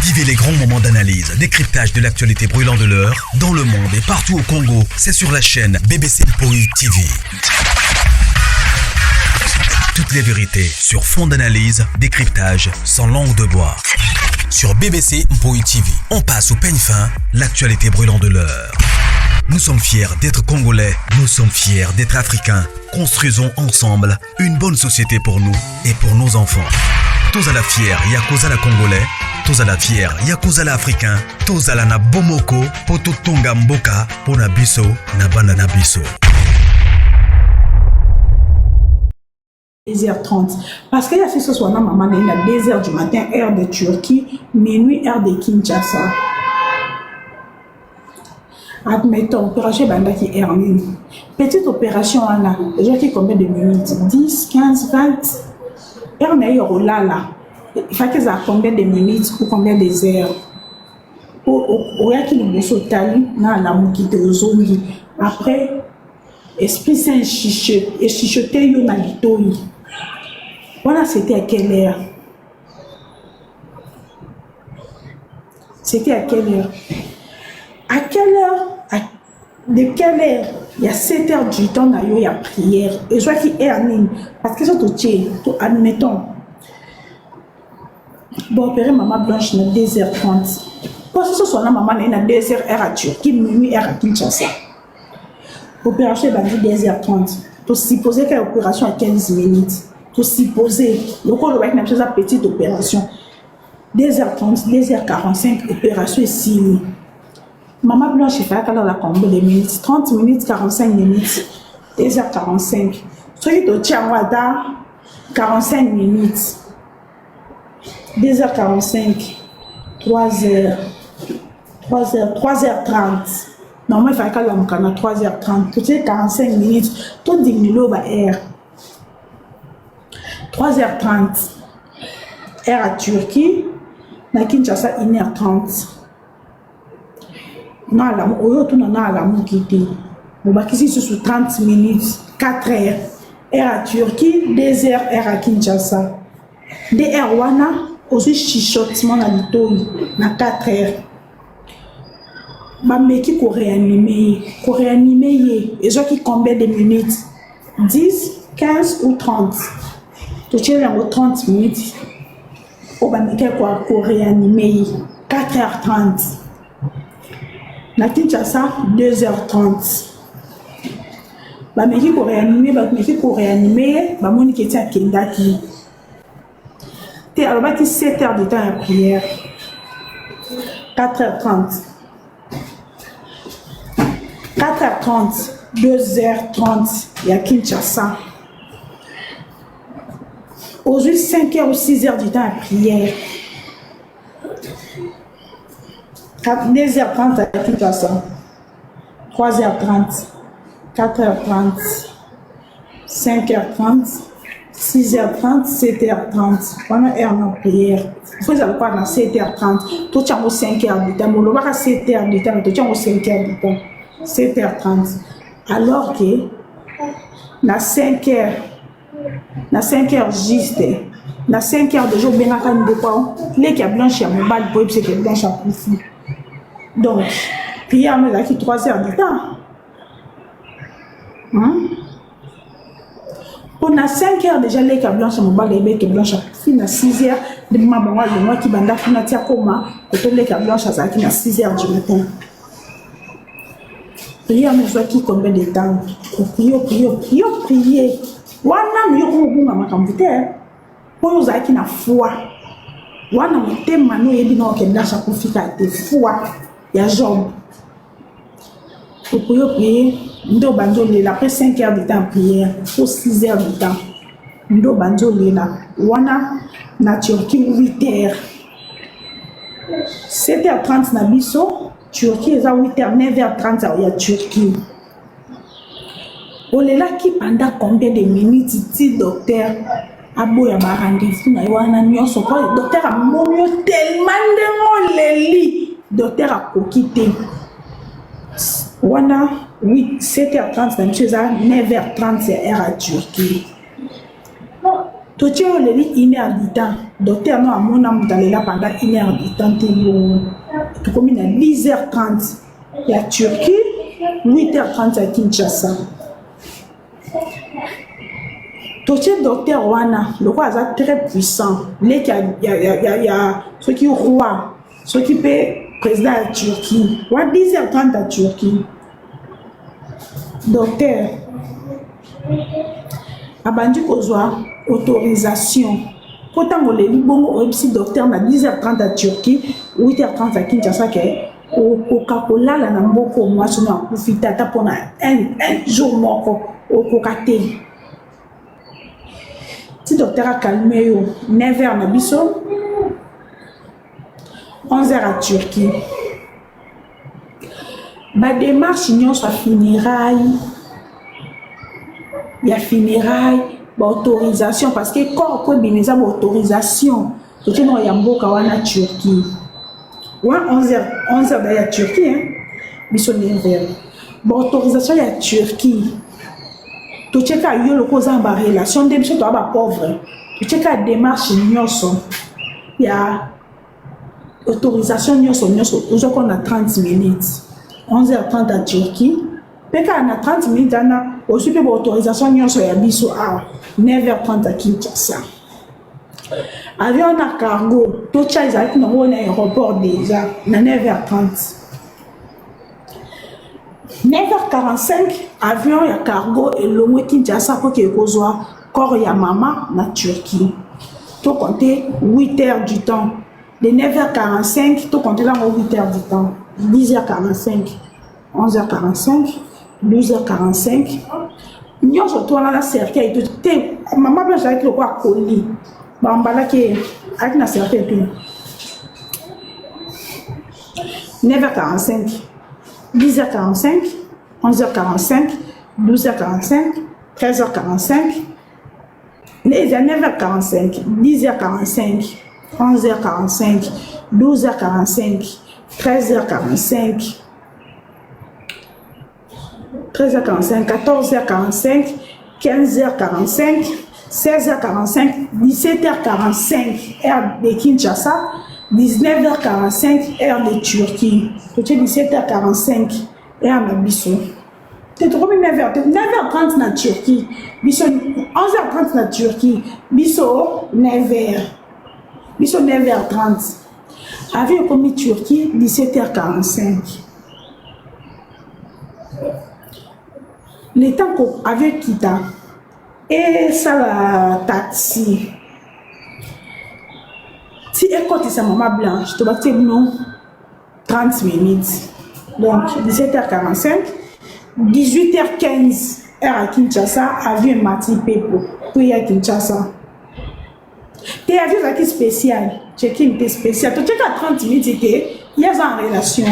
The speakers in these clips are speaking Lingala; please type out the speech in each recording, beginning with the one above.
Vivez les grands moments d'analyse, décryptage de l'actualité brûlante de l'heure, dans le monde et partout au Congo. C'est sur la chaîne BBC Mpoi TV. Toutes les vérités sur fond d'analyse, décryptage, sans langue de bois. Sur BBC Mpoi TV, on passe au peigne fin l'actualité brûlante de l'heure. Nous sommes fiers d'être Congolais, nous sommes fiers d'être Africains. Construisons ensemble une bonne société pour nous et pour nos enfants. Tozala fier ya kozala Congolais, tozala fier ya kozala Africain, tozala na bomoko po totonga mboka po na biso na bana na biso. 2h30 parce que ya ce soir na maman na ye na 2h du matin heure de Turquie minuit heure de Kinshasa admettons opération ebandaki heure nini petite opération wana ezwaki combien de minutes 10 15 20 heure na ye ya kolala efaki ezala combien de minutes ou combien des heures oyaki liboso otali na alamuki te ozongi après Esprit Saint echuchote yo na litoyi. Wana c'était à quelle heure? C'était à quelle heure? À quelle heure? À, de quelle heure? Il y a 7 heures du temps na yo ya prière. Ezwaki heure nini? Parce que soki totie, to admettons baopere mama Blanche na 2h30. Mpo soso wana mama na ye na 2h heure ya Turquie, minuit heure ya Kinshasa. Opération ebandi 2h30. To supposer que opération ya 15 minutes. To supposer lokola olobaki na biso eza petite opération. 2h30, 2h45 opération esili. Mama Blanche efalaki alala combien de minutes? 30 minutes, 45 minutes. 2h45. Soki totia yango ata 45 minutes. 2h45, 3h, 3h, 3h30. Normalement, il fallait kalamuka na 3h30. Totie 45 minutes. Todiminue oyo ba heure. 3h30. Heure à Turquie. Na Kinshasa, 1h30. Na alamu, oyo tuna na alamuki te. Bobakisi lisusu 30 minutes. 4 heures. Heure à Turquie, 2 heures, heure à Kinshasa. Nde heure wana ozwi chuchotement na litoyi na 4 heures. Bameki ko réanimer ye. Ko réanimer ye ezwaki combien de minutes? 10, 15 ou 30? Totieli yango 30 minutes oyo bameki ko réanimer ye 4h30. Na Kinshasa 2h30. Bameki ko réanimer, bameki ko réanimer ye, bamoni ke ti akendaki. Te alobaki 7 heures de temps ya prière. 4h30. 4h30, 2h30 ya Kinshasa. Ozwi 5h ou 6h du temps ya prière. 2h30 ya Kinshasa. 3h30, 4h30, 5h30, 6h30, 7h30. Wana heure na prière. Faut ezala kwa na 7h30. Totia yango 5h du temps. Bolobaka 7h du temps, mais totia yango 5h du temps. 7h30. Alors que na 5h, na 5h juste, na 5h déjà obengaka ndeko leki ya Blanche ya mobali po oyebisa ke Blanche akufi. Donc, prière wana ezalaki 3h du temps. Po na 5 heures déjà leki ya Blanche ya mobali ayebi ete Blanche akufi. Na 6 heures nde mama bango alongwaki banda kuna ti akoma koto leki ya Blanche azalaki na 6 heures du matin. Prière wana ezwaki combien de temps? Oprie, oprie, oprie, oprie. Wana yo okobunga makambo te. Oyo ozalaki na foi. Wana motema no oyebi na oke Blanche akufi kaka te. Foi ya Job. Oprie, oprie, nde obandi olela après 5 heures de temps prière ou 6 heures de temps. Nde obandi olela. Wana na Turquie 8 heures. 7h30 na biso, Turquie eza 8h, 9h30 ya Turquie. Olelaki pendant combien de minutes ti docteur aboya ba rendez-vous na yo wana nyonso po docteur amoni yo tellement ndenge oleli, docteur akoki te. Wana 8 7h30 na biso eza 9h30 ya heure ya Turquie. Totie yo oleli une heure du temps, docteur no amona moto alela pendant une heure du temps te bongo. Tokomi na 10h30 ya Turquie, 8h30 ya Kinshasa. Totie docteur wana lokola aza très puissant, leki ya, ya, ya, ya, ya soki roi, soki mpe président ya Turquie, wa 10h30 ya Turquie. Docteur abandi kozwa autorisation mpo ntango oleli bongo oyebisi docteur na 10h30 ya Turquie, 8h30 ya Kinshasa ke okoka kolala na mboka mwasi no akufi te ata mpona un, un jour moko okoka te. Ti docteur akalme yo 9h na biso, 11h ya Turquie. Ba démarche nyonso ya funérailles, ya funérailles, ba autorisation, parce que corps po ebima eza ba autorisation. Totie noko ya mboka wana Turquie wa 11h, 11h da ya Turquie hein? Biso 9h, ba autorisation ya Turquie totie kaka yo lokola oza na ba relation nde biso toza ba pauvre, totie kaka démarche nyonso ya autorisation nyonso nyonso, ozwaka na 30 minutes, 11h30 ya Turquie, mpe kaka na 30 minutes wana ozwi mpe baautorisation nyonso ya biso awa 9h30 ya Kinshasa. Avion na cargo totya ezalaki nango na aéroport déjà na 9h30. 9h45 avion ya cargo elongwe Kinshasa mpo ke kozwa corps ya mama na Turquie. Tocompte 8 heures du temps, de 9h45 tocompte yango 8 heures du temps, 10h45, 11h45, 12h45 nyonso to wana na cercueil to te. Mama Blanche azalaki lokola koli bambalaki ye, ayaki na cercueil te. 9h45, 10h45, 11h45, 12h45, 13h45, eza 9h45, 10h45, 11h45, 12h45, 13h45, 13h45, 14h45, 15h45, 16h45, 17h45 heure de Kinshasa, 19h45 heure de Turquie. Totie 17h45 heure na biso te, tokomi 9h te, 9h30 na Turquie, biso 11h30 na Turquie, biso 9h, biso 9h30. Avion ekomi Turquie 17h45. Le temps ko avion ekita, esala taxi ti ekotisa mama Blanche, tobatie bino 30 minutes, donc 17h45, 18h15 heure ya Kinshasa, avion emati mpepo po eya Kinshasa te. Avion ezalaki spécial check-in te, spécial totiaka 30 minutes te, ye aza en relation.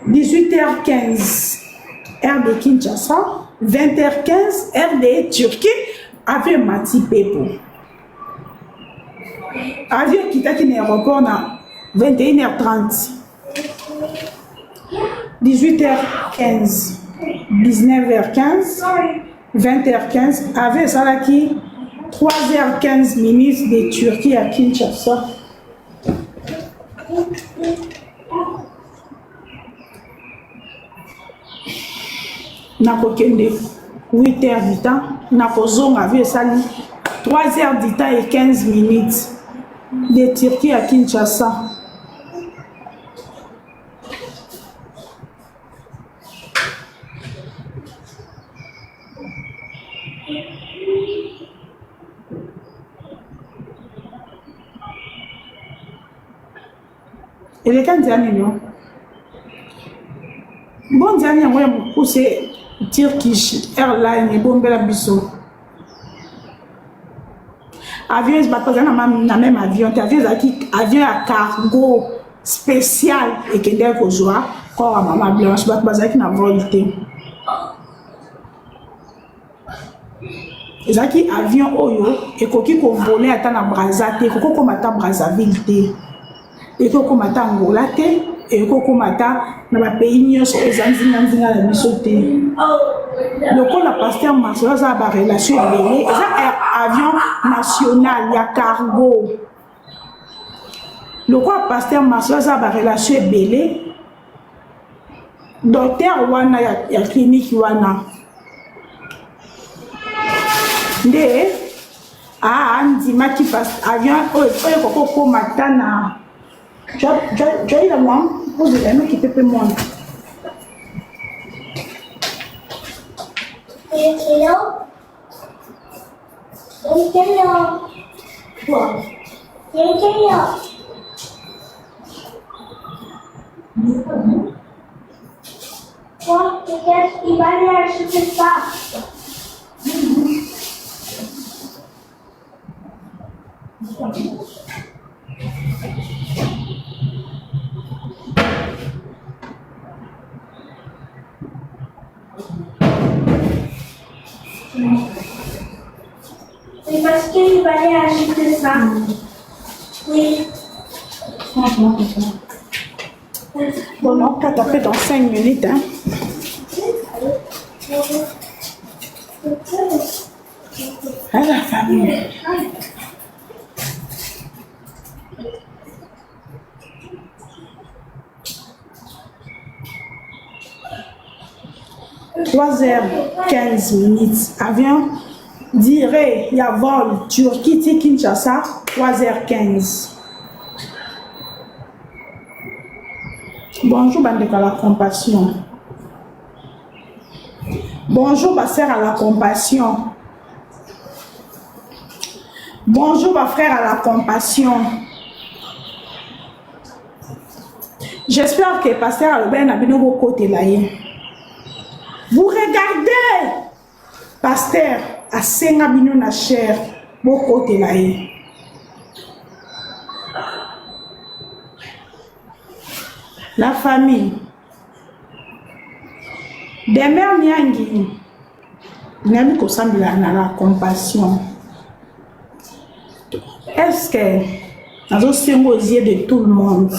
18h15 heure de Kinshasa, 20h15 heure de Turquie, avion emati mpepo. Avion ekitaki na aéroport na 21h30. 18h15, 19h15, 20h15, avion esalaki 3h15 minutes de Turquie à Kinshasa. Nakokende 8 heures du temps, nakozonga avion esali 3 heures du temps et 15 minutes de Turquie à Kinshasa. Eleka nzela nini o bo nzela nini yango ya mokuse Turkish Airline ebombela biso avion, bato bazali na même avion te. Avion ezalaki avion ya cargo spécial ekendeki kozwa corps ya mama Blanche, bato bazalaki na vol te. Ezalaki avion oyo ekoki kovoler ata na Braza te, ekoki kokóma ata Brazzaville te, ekoki kokóma ata Angola te, ekoki kokóma ata na bapays nyonso oyo eza nzinganzinga na biso te. Lokola pasteur Marcelo aza na barelation ebele, eza avion national ya cargo. Lokola pasteur Marcelo aza ba relation ebele, docteur wana ya, ya clinique wana nde andimaki avion oyo ekoki kokoma ata na joyila mwa ozela noki pepe mwana. C'est parce qu'il fallait acheter ça. Oui. Bon, on va taper dans 5 minutes. Hein. À la famille. 3h15 minutes avion dire ya vol Turquie ti Kinshasa 3h15. Bonjour bandeko à la compassion. Bonjour ba sœur à la compassion. Bonjour ba frère à la compassion. J'espère que pasteur alobaki na bino bokotela ye. Vous regardez pasteur asenga bino na chair bokotela ye. La famille Demeure Nyangi nayebi kosambela na la compassion. Est-ce que nazosenga aux yeux de tout le monde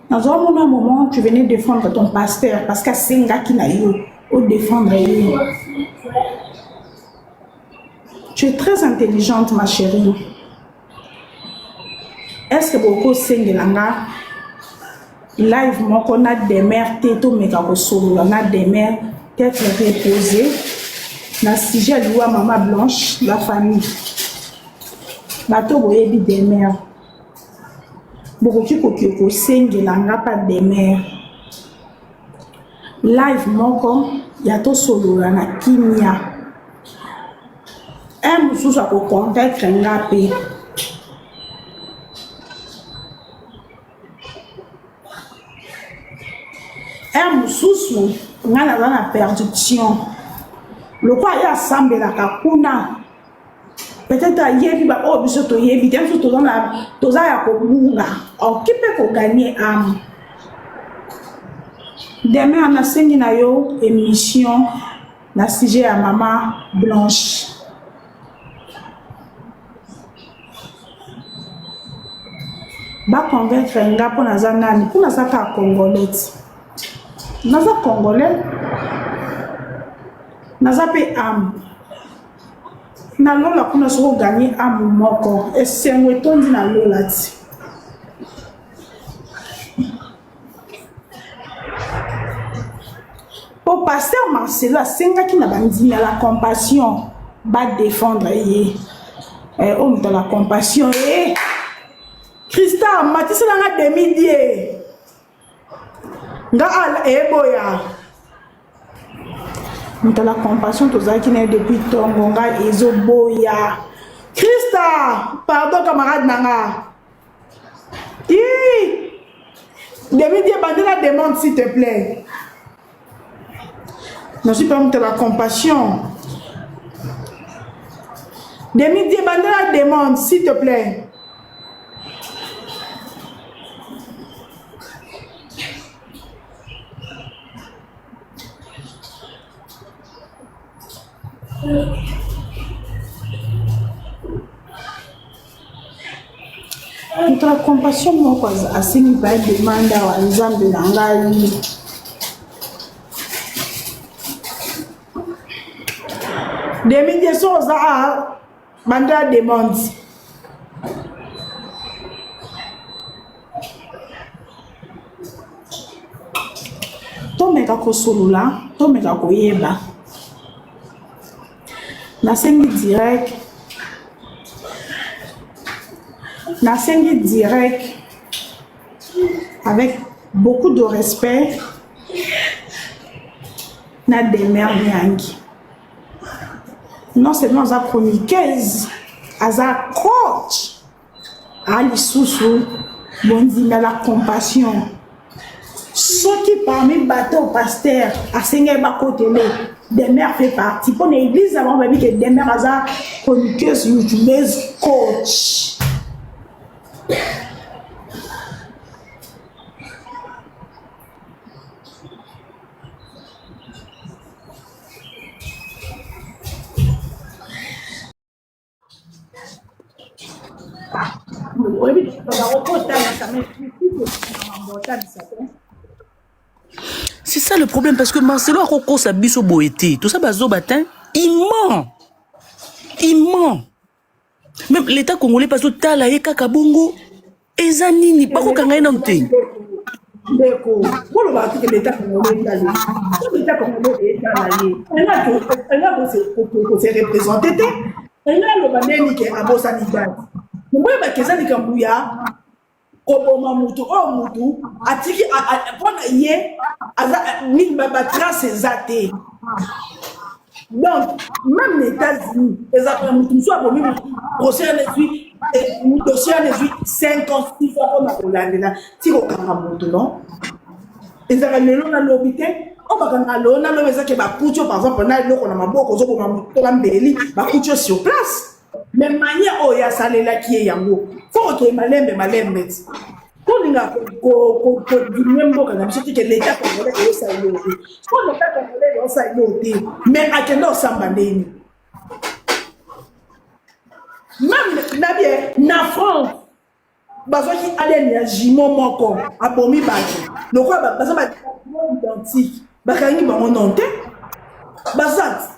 nazomona un moment tu venais défendre ton pasteur parce qu'asengaki na yo odéfendre ye. Tu es très intelligente ma chérie. Est-ce que bokosengela nga live moko na demer te tomeka kosolola na demer tête reposée na sujet ya liwa mama blanche la famille bato boyebi demer bokoki koki kosengela nga pa demer live moko ya tosolola na kimia un mosusu akoconvaincre nga mpe un mosusu nga naza na perdiction lokola ye asambelaka kuna peut-être ayebi baoyo biso toyebi te biso toza ya kobunga oki mpe koganye ame demain nasengi na yo émission na sujet ya mama blanche. Ba convaincre nga mpo naza nani? Mpo naza kaka congolais. Naza congolais. Naza mpe ame. Na lola kuna soki oganye ame moko, esengo etondi na lola ti. Po pasteur Marcelo asengaki na bandimi ya la compassion ba défendre ye. Eh, oyo moto ya la compassion eh. Christa matisela nga demi die. Nga ala eboya. Moto ya la compassion tozalaki na ye depuis tongo nga ezoboya. Christa, pardon camarade na nga. Ii! Demi Dieu, bandela demande s'il te plaît. Je suis pas de la compassion. Demi Dieu, bandela demande s'il te plaît. Moto ya compassion moko asengi ba demande awa nzambe na ngai demi die so oza a. Banda demande. Tomeka kosolola, tomeka koyeba. Nasengi direct. Nasengi direct avec beaucoup de respect na Demeure Niangi. Non seulement aza chroniqueuse, aza coach, a lisusu bondimi la compassion. Soki parmi bato pasteur asengeli bakotele, Demeure fait partie. Mpo na église na bango bayebi ke Demeure aza chroniqueuse, youtubeuse, coach. C'est ça le problème parce que Marcelo akokosa biso boye te. Tout ça bazoba te. Il ment. Il ment. Même l'État congolais bazo tala ye kaka bongo. Eza nini bakokanga ye nanu te. Ndeko, bolobaka te ke l'État congolais etali ye. Soki l'État congolais etala ye, alinga ko se représenter te. Alinga aloba ndeni ke abosani date. Boyebaka eza likambo ya koboma mutu oyo mutu atiki mpo na ye aza nini batrace eza te. Donc même na États-Unis ezalaka na motu mosusu abomi motu procès wana ezwi dossier wana ezwi 5 ans 6 ans mpona kolandela ti kokanga motu non ezalaka lelo na lobi te oyo bakanga lelo na lobi ezake bakuti yo par exemple na eloko na maboko ozoboma motu to na mbeli bakuti yo sur place mais manière oyo ye asalelaki ye yango fo kokende malembe malembe ti tolinga kodiminue mboka na biso tike l'état congolais eyosala eloko te so l'état congolais eyosala eloko te mais akende osamba ndeni meme na bie na france bazwaki adn ya jumeau moko abomi bato lokola baza ba identique bakangi bango non te baza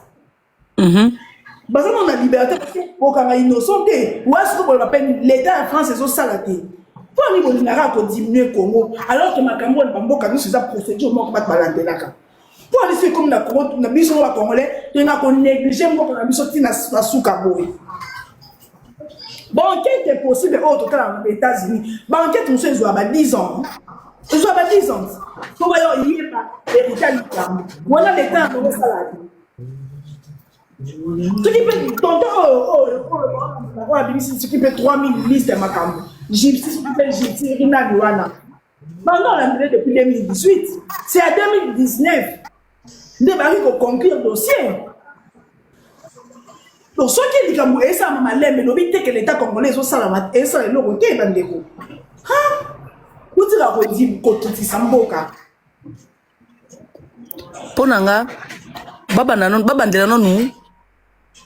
Baza nano na liberté parce que bokanga innocent te. Wa siko boloba pe l'état ya France ezosala te. Mpo nini bolingaka ko diminuer Congo alors que makambo na bamboka nyonso eza procédure moko bato balandelaka. Mpo nini soki ekomi na Congo na biso ba Congolais tolinga ko négliger mboka na biso ti na suka boye. Ba enquête possible oyo totala na États-Unis, ba enquête mosusu ezwa ba 10 ans. Ezwa ba 10 ans. Mpo bayo yeba vérité ya likambo. Wana l'état ya Congo esala te. Soki mpe tonton oyo oyo oyo abimisi soki mpe 3000 liste ya makambo gypsy soki mpe gypsy soki nani wana banda olandele depuis 2018 c'est à 2019 nde bayaki koconclure dossier. Donc soki likambo esalama malembe elobi te ke l'état congolais ezosalama esala eloko te bandeko botika kokitisa mboka. Mpo na nga babanda nanu babandela nanu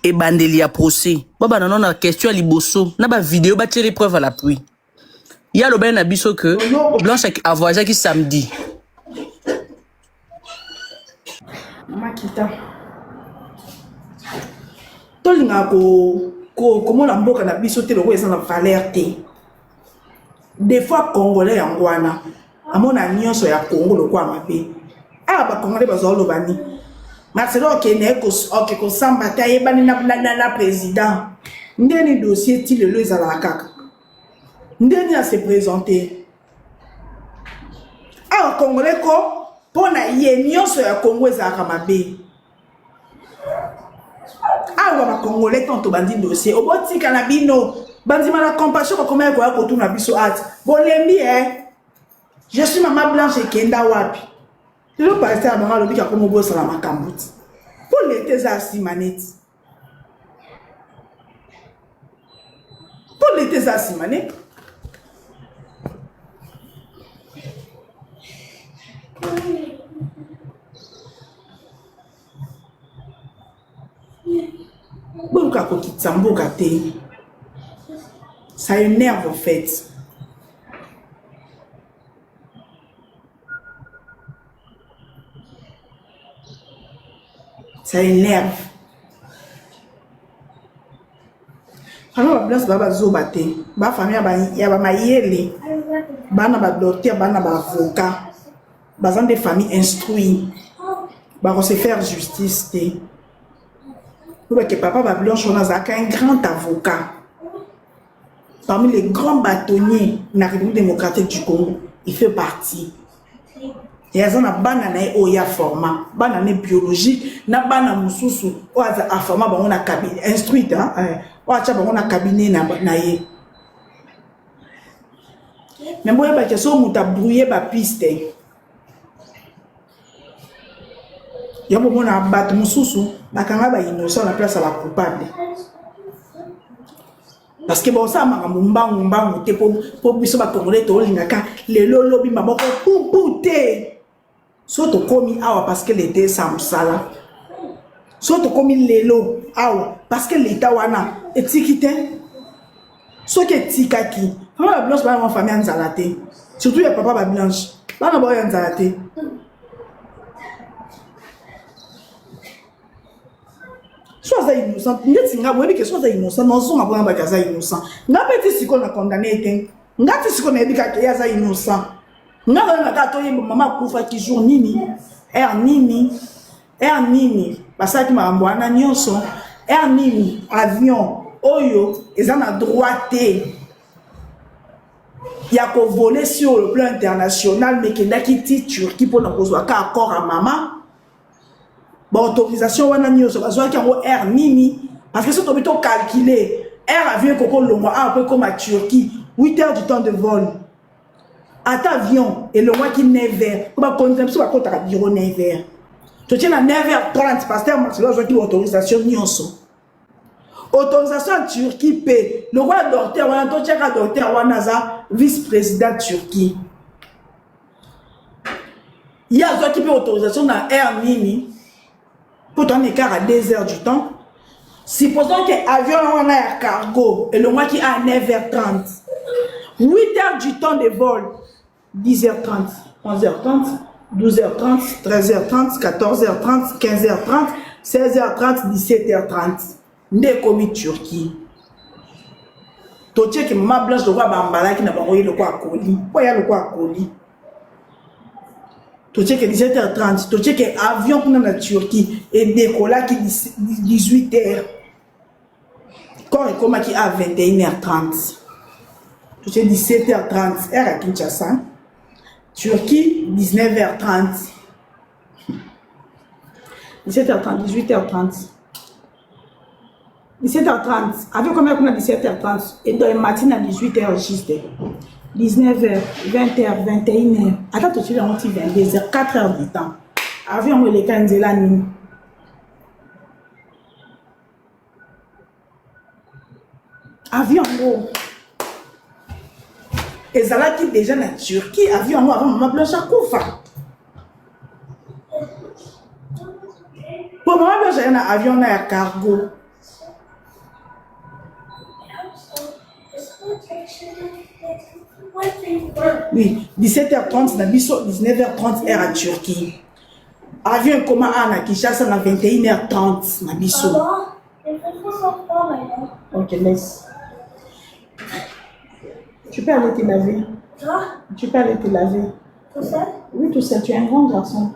ebandeli ya procès babanda nanu na question ya liboso na ba video batieli preuve à l'appui ye alobaki na biso que Blanche a voyageaki samedi. Makita tolingaka komona mboka na biso te lokola eza na valeur te. Des fois congolais yango wana amona nyonso ya Congo lokola mabe. Awa ba congolais bazwa oloba ni Marcelo okende oke kosamba te ayebani na, na, na, na président ndeni dossier ti lelo ezalaka kaka ndeni a se présenter awa congolais ko mpo na ye nyonso ya Congo ezalaka mabe. Awa ba congolais tant tobandi dossier obotika na bino bandima na compassion bakomaki koya kotuna biso ati bolembi eh je suis mama blanche ekenda wapi lelo pasteur bango alobi kakoma obosana makambo ti mpo leta eza ya nsima neti mpo leta eza ya nsima neti. Boluka kokitisa mboka te. Ça énerve en fait. Ça énerve. blanche ba bazoba te ba famille ya bamayele bana ba docteur bana ba avocat baza nde famille instruit bako se faire justice te oyebake papa ba blanche wana azalaka un grand avocat parmi les grands bâtonniers na république démocratique du congo il fait partie ye aza na bana na ye oyo ya forma bana ne biologique na bana mosusu oyo aza aforma bango na cabinet instruite eh, oyo atya bango na cabinet na, na ye me boyebake so moto abrouille bapiste ya bomona bato mosusu bakanga bainnocent na place ya bacoupable parce que bosala makambo mbangu mbangu te mpo biso bacongolais tolingaka lelo lobi maboko pupu te so tokomi awa parce que leta esa mosala so tokomi lelo awa parce que leta wana etiki te soki etikaki mama ba blanche bana famille ya nzala te surtout ya papa ba blanche bana bao ya nzala te so aza innocent ndeti nga boyebi ke so aza innocent nazonga mpona baki aza innocent nga mpe ti sikoyo na condamne ye te nga ti sikoyo nayebi kaka ye aza innocent nga nayoka kaka toyeba mama akufaki jour nini heure nini heure nini basalaki makambo wana nyonso heure nini avion oyo eza na droit te ya kovole sur le plan international mekendaki ti turquie mpona kozwa ka accord ya mama baautorisation wana nyonso bazwaki yango heure nini parce que soki tobi tocalcule heure avion ekoki olongwa awa mpo ekoma turquie 8 heures du temps de vol ata avion elongwaki 9 heures mpo bakonzi na biso bakotaka bureau 9 heures totie na 9 heures 30 pasteur marcelo azwaki baautorisation nyonso autorisation ya turquie mpe lokola docteur wana totiaka docteur wana aza vice président turquie ye azwaki mpe autorisation na heure nini mpo toana écart à 2 heures du temps supposons que avion wana ya cargo elongwaki à 9h30 8 heures du temps de vol 10h30 11h30 12h30 13h30 14h30 15h30 16h30 17h30 nde ekomi turquie totieke mama blanche lokola bambalaki na bango ye lokola akoli mpo ya lokola akoli totieke 17h30 totieke avion kuna na turquie edekolaki 18h corps ekomaki a 21h30 totie 17h30 heure ya kinshasa turquie 19h30 17h30 18h30 17h30 avion ekomi kuna 17h30 edo emati na 18h juste 19h 20h 21h ata totili yango ti 22h 4h du temps avion yango eleka nzela nini avion yango ezalaki deja na turquie avion yango avant mama blanche akufa po mama blanche aya na avion na ya cargo oui 17h30 na biso 19h30 heure ya turquie avion ekoma awa na kinshasa na 21h30 na biso ok laisse tu peux aller te laver tu peux aller te laver Tout seul Oui, tout seul. Tu es un grand garçon.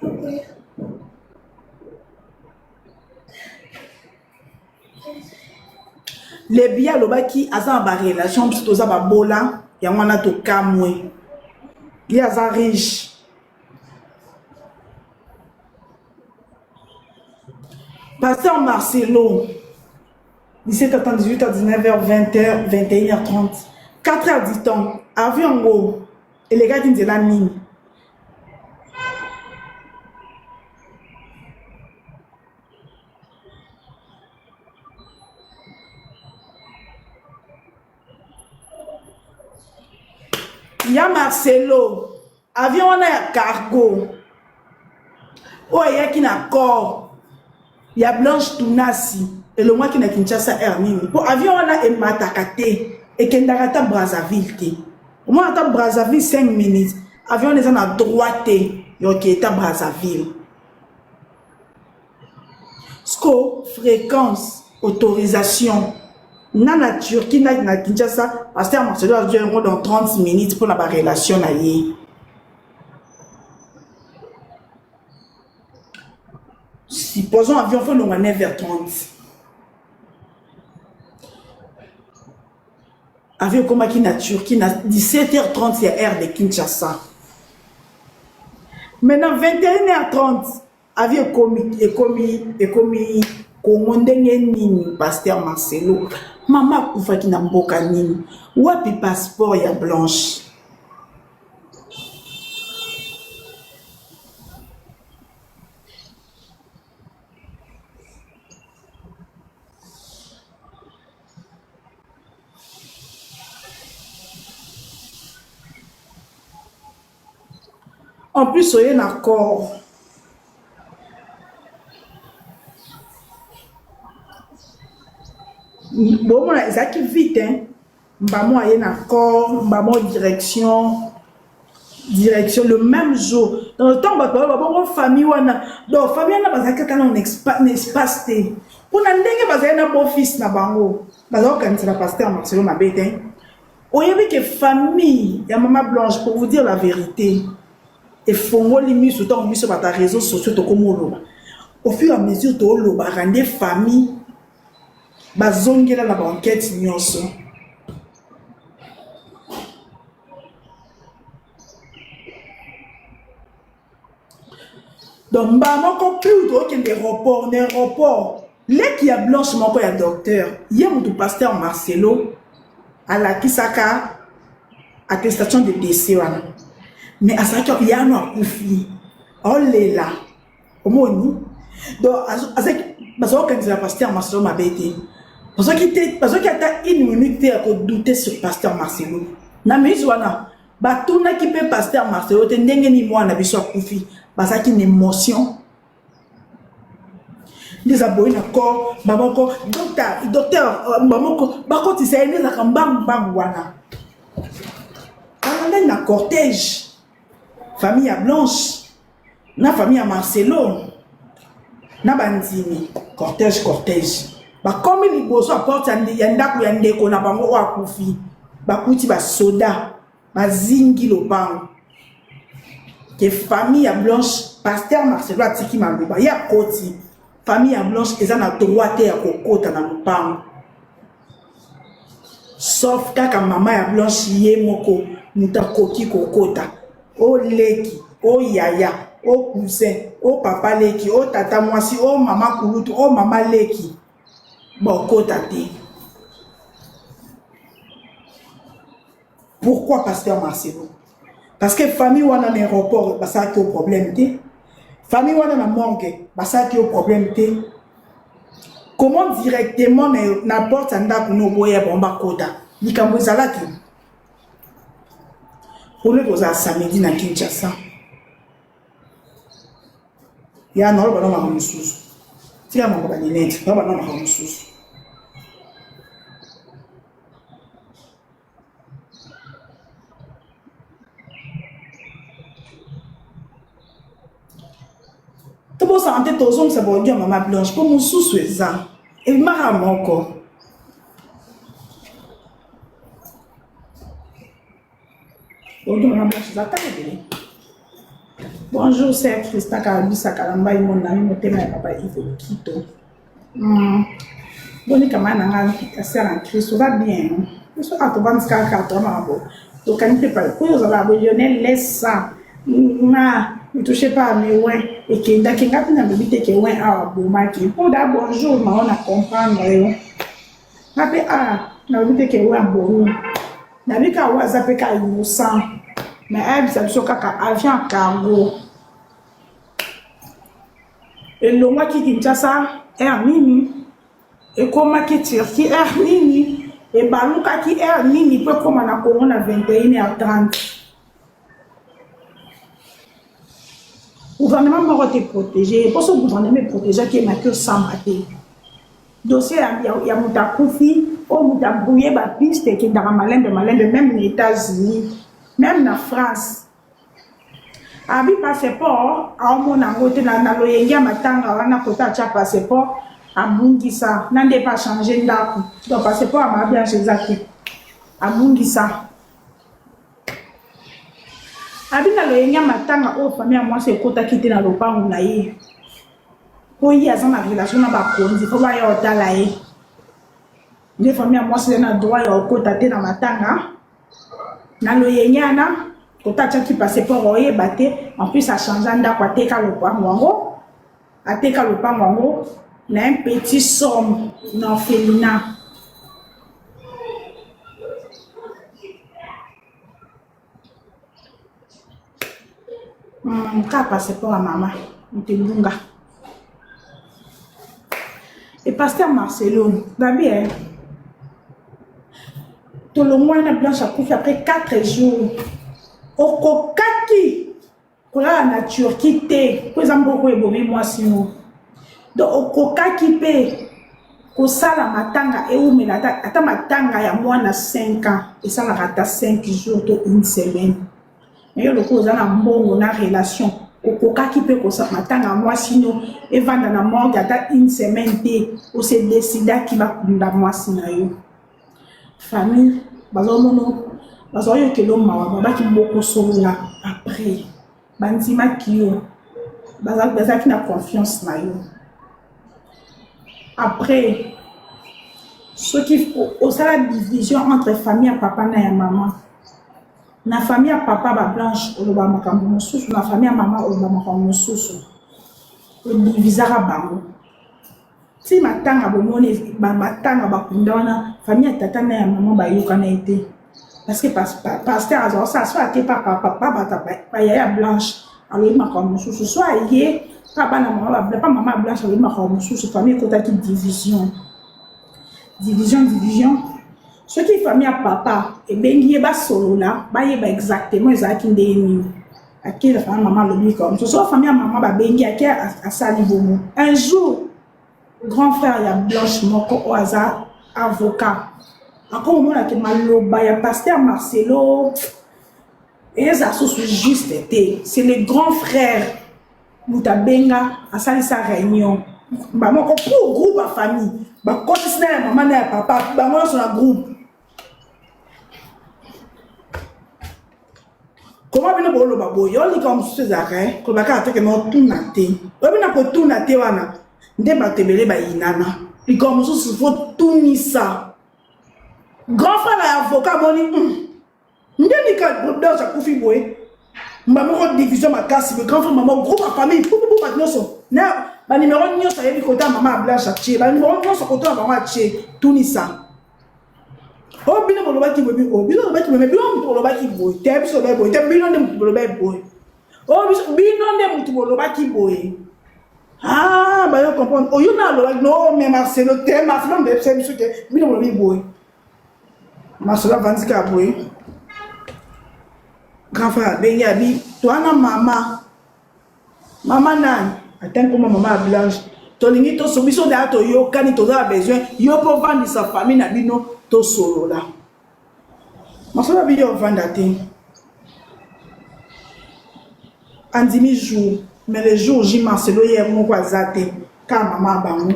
Ok. Lebi alobaki aza na barelation biso toza babola yango wana tokamwe ye aza riche pasteur marcelo 17h30 18h 19h 20h 21h30 4h du temps avion yango elekaki nzela nini ya marcelo avion wana ya cargo oyo eyaki na corps ya blanche tunasi elongwaki na kinshasa air nini mpo avion wana emataka te ekendaka ata brazzaville te omona ata brazzaville 5 minutes avion wana eza na droit te yoke eta brazzaville sco fréquence. Autorisation na na Turquie na na Kinshasa, pasteur Marcelo azwi yango dans 30 minutes mpo na ba relation na ye. Supposons avion faut longa 9h30. Avion ekomaki na Turquie na 17h30 ya heure de Kinshasa. Maintenant 21h30 avion ekomi ekomi ekomi Congo ndenge nini pasteur Marcelo mama akufaki na mboka nini wapi passeport ya Blanche En plus oye na corps. Bomona ezalaki vite hein. Mbamo aye na corps, mbamo direction direction le même jour. Dans le temps bato baloba bongo famille wana. Donc famille wana bazalaki ata na espace te. Pona ndenge bazali na beau fils na bango. Bazali kokanisela pasteur Marcelo mabe te. Oyebi ke famille ya mama Blanche pour vous dire la verite efongoli misu ntango biso bato ya réseaux sociaux tokomi oloba au fur et à mesure toolobaka nde famille bazongela na baenquête nyonso. Donc mbala moko plus tokende aéroport na aéroport leki ya blanche moko ya docteur ye mutu pasteur Marcelo alakisaka attestation de décès wana mais azalaki yano akufi olela omoni donc azalaki bazalaki pasteur Marcelo mabe te bazalaki te bazalaki ata une minute te ya kodouter sur pasteur Marcelo na minute wana Batunaki pe pasteur Marcelo te ndenge nini mwana na biso akufi, bazalaki na emotion nde eza boye na corps bamoko docteur docteur euh, bamoko bakotisa ye nde ezalaka mbangu mbangu wana balandani na cortège famille ya blanche na famille ya Marcelo na bandimi cortège cortège bakomi liboso ya porte ya ndako ya ndeko na bango oyo akufi bakuti basoda bazingi lopango ke famille ya blanche pasteur Marcelo atiki maloba ye akoti famille ya blanche eza na droit te ya kokota na lopango sauf kaka mama ya blanche ye moko moto akoki kokota o leki o yaya o cousin o papa leki o tata mwasi o mama kulutu o mama leki bokota te. Pourquoi pasteur Marcelo? Parce que famille wana na aéroport basalaki yo problème te. Famille wana na morgue basalaki yo problème te. Comment directement na, na porte ya ndako no oboya bango bakota? Likambo ezalaki polo kozala samedi na Kinshasa. Ya na oloba na makambo mosusu. Tika makambo ba linete, oloba na makambo mosusu. Tobosana te tozongisa ba audio ya mama Blanche mpo mosusu eza ebimaka moko. Audio mama Blanche eza kaka ebele. Bonjour, c'est Christa Kalabisa Kalamba mon ami motema ya papa Yves Okito. Hmm. Boni kama na nga ya sœur en Christ, oza bien. Biso kaka tovandi kaka toa makambo. Tokani mpe pale. Oyo ozala bo Lionel laisse ça. Ma, ne touchez pas à mes oins. Ekendaki nga mpe nalobi te ke oin awa abomaki. Mpo da bonjour mao na comprendre yo. Nga mpe ah nalobi te ke oin abomi. Nabi kaka oyo aza mpe kaka innocent. Mais ayebisa biso kaka avion cargo. Elongwaki Kinshasa heure nini? Ekomaki Turquie heure nini? Ebalukaki heure nini mpo ekoma na Congo na 21h30? Gouvernement moko te protege ye mpo so gouvernement eprotegeaki ye maki osamba te. Dossier ya, ya, ya moto akufi oyo moto abrouye bapiste ekendaka malembe malembe meme na États-Unis meme na France. Abi passeport aomona yango te na, na loyenge ya matanga wana kota atya passeport. Abungisa na nde pa changer ndako. Donc passeport ya mama Blanche eza te. Abungisa. Abi na loyenge ya matanga oyo famille ya mwasi ekotaki te na lopango na ye. Po ye aza na relation na bakonzi fo baya otala ye. Nde famille ya mwasi na droit ya kokota te na matanga. Na loyenge wana kota atiaki passeport oyeba te en plus achangea ndako ateka lopango yango ateka lopango yango na un petit somme na orphelinat. Kaka passeport ya mama moto ebunga. Et pasteur Marcelo, babi eh, tolongwa na Blanche akufi après 4 jours. Okokaki kolala na Turquie te po eza mboka oyo ebomi mwasi no. Donc okokaki mpe kosala matanga ewumela ata, ata matanga ya mwana 5 ans esalaka ata 5 jours to une semaine. Mais yo lokola oza na mbongo na relation okokaki mpe kosala matanga ya mwasi no evanda na morgue ata une semaine te, ose decidaki bakunda mwasi na yo. Famille bazomona bazoyokela mawa, babaki bokosolola après, bandimaki yo, bazalaki na confiance na yo. Après soki osala division entre famille ya papa na ya mama, na famille ya papa ba Blanche oloba makambo mosusu, na famille ya mama oloba makambo mosusu, odivisaka bango ti matanga. Bomoni matanga bakunda wana, famille ya tata na ya mama bayokana ye te, parce que pasteur azala osala so ake pa papa pa bato bayaya Blanche alobi makambo mosusu, so aye pa bana mama pa mama Blanche alobi makambo mosusu. Famille ekotaki division, division, division. Soki famille ya papa ebengi ye basolola, bayeba exactement ezalaki ndenge nini, ake na famille mama alobi likambo mosusu. So famille ya mama babengi, ake asali bongo. Un jour grand frère ya Blanche moko oyo aza avocat akomomonake maloba ya pasteur Marcelo eza susu juste te. C'est le grand frère moto abenga, asalisa réunion bamoko pour groupe ya famille, bakotisi na ya mama na ya papa, bango nyonso na groupe. Koma bino boloba boye, yo likambo mosusu ezalaka koloba kaka teke na otuna te, oyebi na kotuna te wana nde bato ebele bayinana. Likambo mosusu fo tunisa. Grand frère ya avocat amoni nde nika Blanche akufi boye, mba moko division makasi boye. Grand frère mama groupe ya famille pupupu, bato nyonso na banimero nyonso ayebi kota mama ya Blanche, atie banimero nyonso kota na bango, atie tunisa o bino bolobaki boye, o bino bolobaki boye, bino moto bolobaki boye te, biso bolobaki boye te, bino nde moto bolobaki boye, o biso bino nde moto bolobaki boye. Ah, bayo comprendre oyo na alobaki no, mais Marcelo te, Marcelo nde yebisa biso te bino bolobi boye. Marcelo avandi kaka boye. Grand frère abengi, abi towana mama mama nani ata nkoma mama ya Blanche, tolingi toso biso deya toyokani, toza na besoin yo mpo ovandisa famille na bino tosolola. Masolo abi yo ovanda te, andimi jour, mais le jour J Marcelo ye moko aza te, kaka mama ya bango.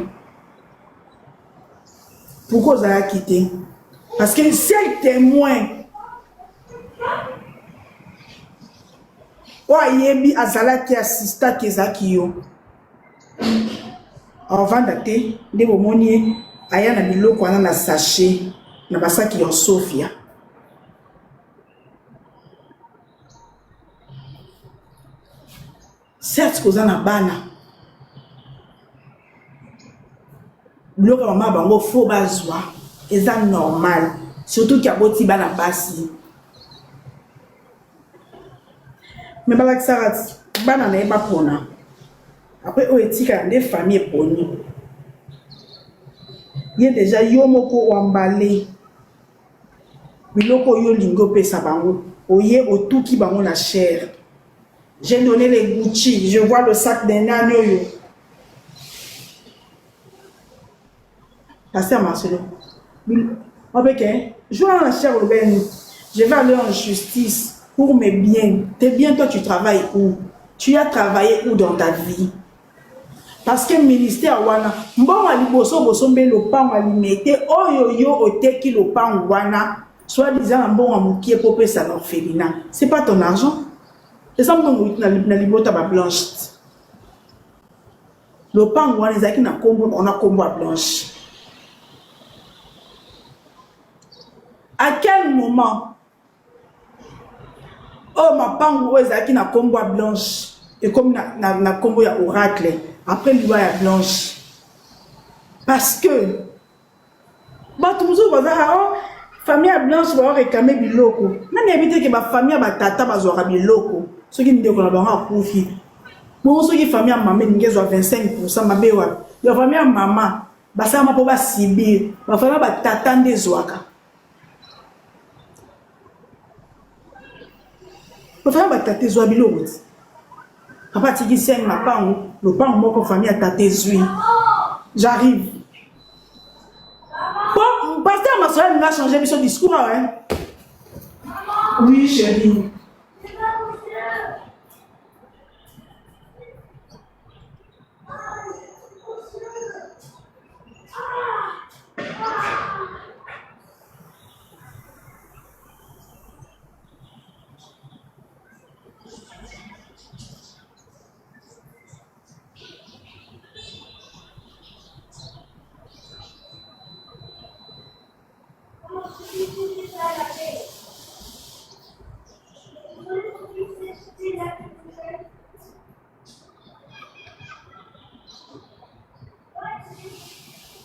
Pourquoi ozalaki te? Parce que seul témoin oyo ayebi azalaki assistaki ezalaki yo. Avanda te nde bomoni ye aya na biloko wana na sachet na basaki ya Sofia. Certes koza na bana, biloko ya mama bango fo bazwa, eza normal, surtout ki aboti bana basi. Me balakisaka bana na ye bapona, après oyo etikala nde famille eponi ye. Deja yo moko wambale biloko oyo olingi opesa bango, oye otuki bango na chere. J'ai donné les Gucci, je vois le sac d'un nani oyo. Pasteur Marcelo obeke jour wana na chere olobeni: je vais aller en justice pour mes biens. Tes biens, toi tu travailles où? Tu as travaillé où dans ta vie? Parce que ministère wana mbongo ya liboso bosombeli lopango ya limete oyo yo oteki lopango wana soit disant na mbongo ya mokie mpo opesa na orphelinat c'est pas ton argent eza mbongo euti na libota ba blanche lopango wana ezalaki na nkombo na nkombo ya blanche à quel moment Oyo mapangu oyo ezalaki na kombo ya Blanche ekomi na, na, na kombo ya Oracle après liwa ya Blanche parce que bato mosusu baza oh, famille ya Blanche bao réclamer biloko. Nani yebi te ke ba famille ya batata bazwaka biloko soki ndeko na bango akufi. Bongo soki famille ya mama elingi ezwa 25% mabe wapi? Ya famille ya mama basalama mpo basibir, ba famille ya batata nde ezwaka. Bafana ba tata ezwa biloko ti. Papa atiki 5 mapango, lopango moko famille ya tata ezwi. J'arrive. Bon, pasteur Marcel alinga changer biso discours awa. Hein? Oui, chérie.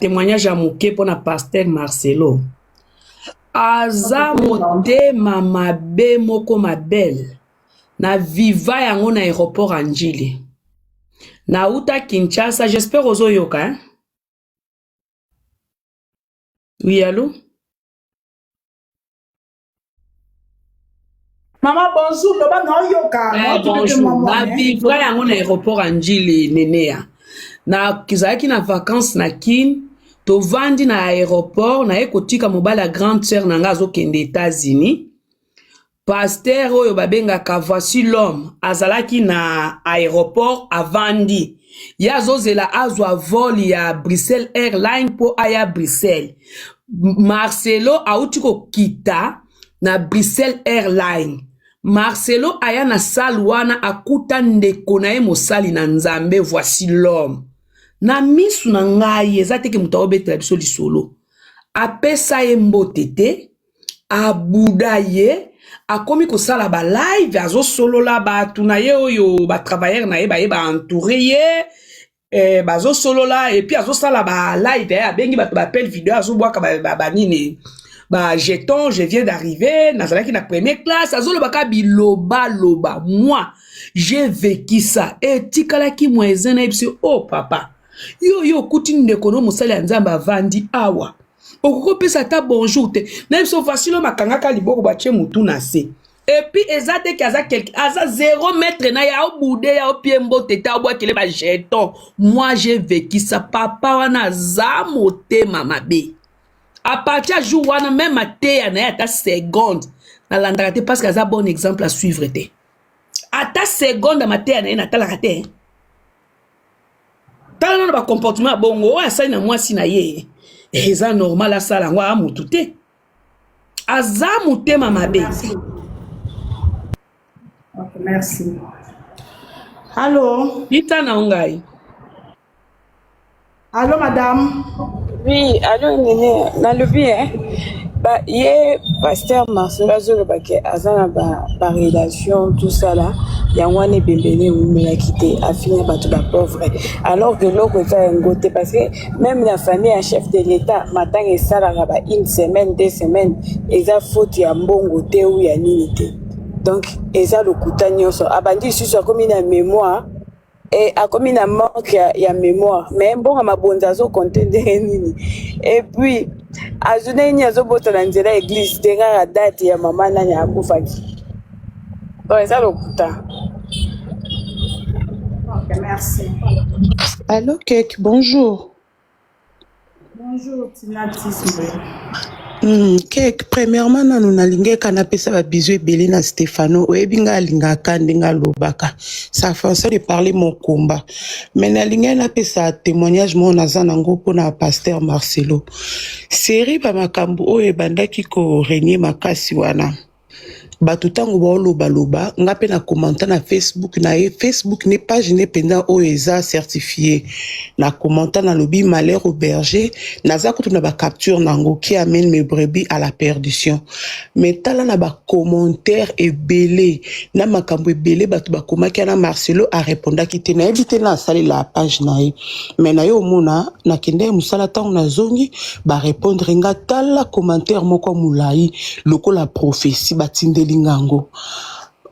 Témoignage ya moke mpo na pasteur Marcelo. Aza motema mabe moko ma belle. Na viva yango na aéroport ya Ndjili. Nauta Kinshasa, j'espère ozoyoka hein? Oui, allô? Maman bonjour, loba na oyoka. Eh, bonjour. Na vivra yango na aéroport ya Ndjili Nenea. Na kizalaki na vacances na Kin, tovandi na aéroport, naye kotika mobali ya grande sœur na nga azokende États-Unis. Pasteur oyo babengaka voici l'homme azalaki na aéroport avandi ye azozela azwa vol ya Bruxelles Airline mpo aya Bruxelles. Marcelo auti kokita na Bruxelles Airline. Marcelo aya na salle wana akuta ndeko na ye mosali na Nzambe voici l'homme. Na misu na ngai eza te ke moto aobetela biso lisolo. Apesa ye mbote te, abuda ye akomi kosala ba live azosolola bato na ye oyo ba travailleur na ye baye ba entoure ye eh, bazosolola epuis azosala ba live eh, abengi bato ba appel video azobwaka banini ba, ba, ba jeton je viens d'arriver nazalaki na première classe azolobaka bilobaloba moi j'ai vécu ça etikalaki moyen nayebisi o oh, papa yo yo okuti ndeko no mosali ya nzambe avandi awa okoki kopesa ata bonjour te na biso facile oyo bakangaka liboko batie motu na se epuis eza te ke aza quelque aza zero mètre na ye aobude ye aopie mbote te aobwakele ba jeton moi j'ai vécu ça papa wana aza motema mabe à partir ya jour wana meme mateya na ye ata seconde nalandaka te parce que aza bon exemple à suivre te ata seconde ya mateya na ye natalaka te tala nano bacomportement ya bongo oyo asali na mwasi na ye eh, eza normal asala yango aa motu te aza motema mabe Merci. Ok, merci. Allô? ita na ngai Allô, madame? Oui, allô Nene, nalobi eh. Ba ye pasteur Marcelo azoloba ke aza na ba, ba relation tout ça là yango wana ebembele ewumelaki te afinga bato ba pauvre alors que eloko eza yango te parce que même na famille ya chef de l'état matanga esalaka ba une semaine deux semaines eza faute ya mbongo te ou ya nini te donc eza lokuta nyonso abandi lisusu akomi na mémoire Et akomi na manque ya, ya mémoire mais mbongo mabonza azo compter ndenge nini et puis azo ndenge nini azobota na nzela ya église te kaka date ya mama nani akufaki donc eza lokuta Ok, merci. Allô, Kek, bonjour. Bonjour, Tina Tismbe. Kek, premièrement nanu nalingeka napesa ba bisous ebele na Stefano. Oyebi nga alingaka ndenge alobaka. Sa façon de parler mon combat. Mais nalingai napesa témoignage moko naza nango mpona pasteur Marcelo. Série ba makambo oyo ebandaki ko régner makasi wana. Bato ntango baolobaloba, nga mpe na commenta na Facebook na ye, Facebook ne page ne mpenza oyo eza certifié. Na commenta, nalobi: "Malheur au berger." Naza kutu na bacapture nango, "qui amène mes brebis à la perdition". Mais tala na bacommentaire ebele na makambo ebele bato bakomaki wana, Marcelo arépondaki te. Nayebi te na asalela page na ye, mais na ye omona nakende ye mosala. Ntango nazongi, barépondre nga. Tala commentaire moko molai lokola prophétie batindeli ngango: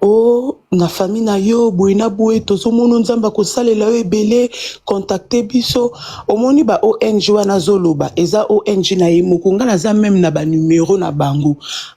"O na famille na yo boye na boye, tozomona Nzambe akosalela yo ebele, contacte biso." Omoni ba ONG wana azoloba eza ONG na ye moko. Nga naza même na banumero na bango.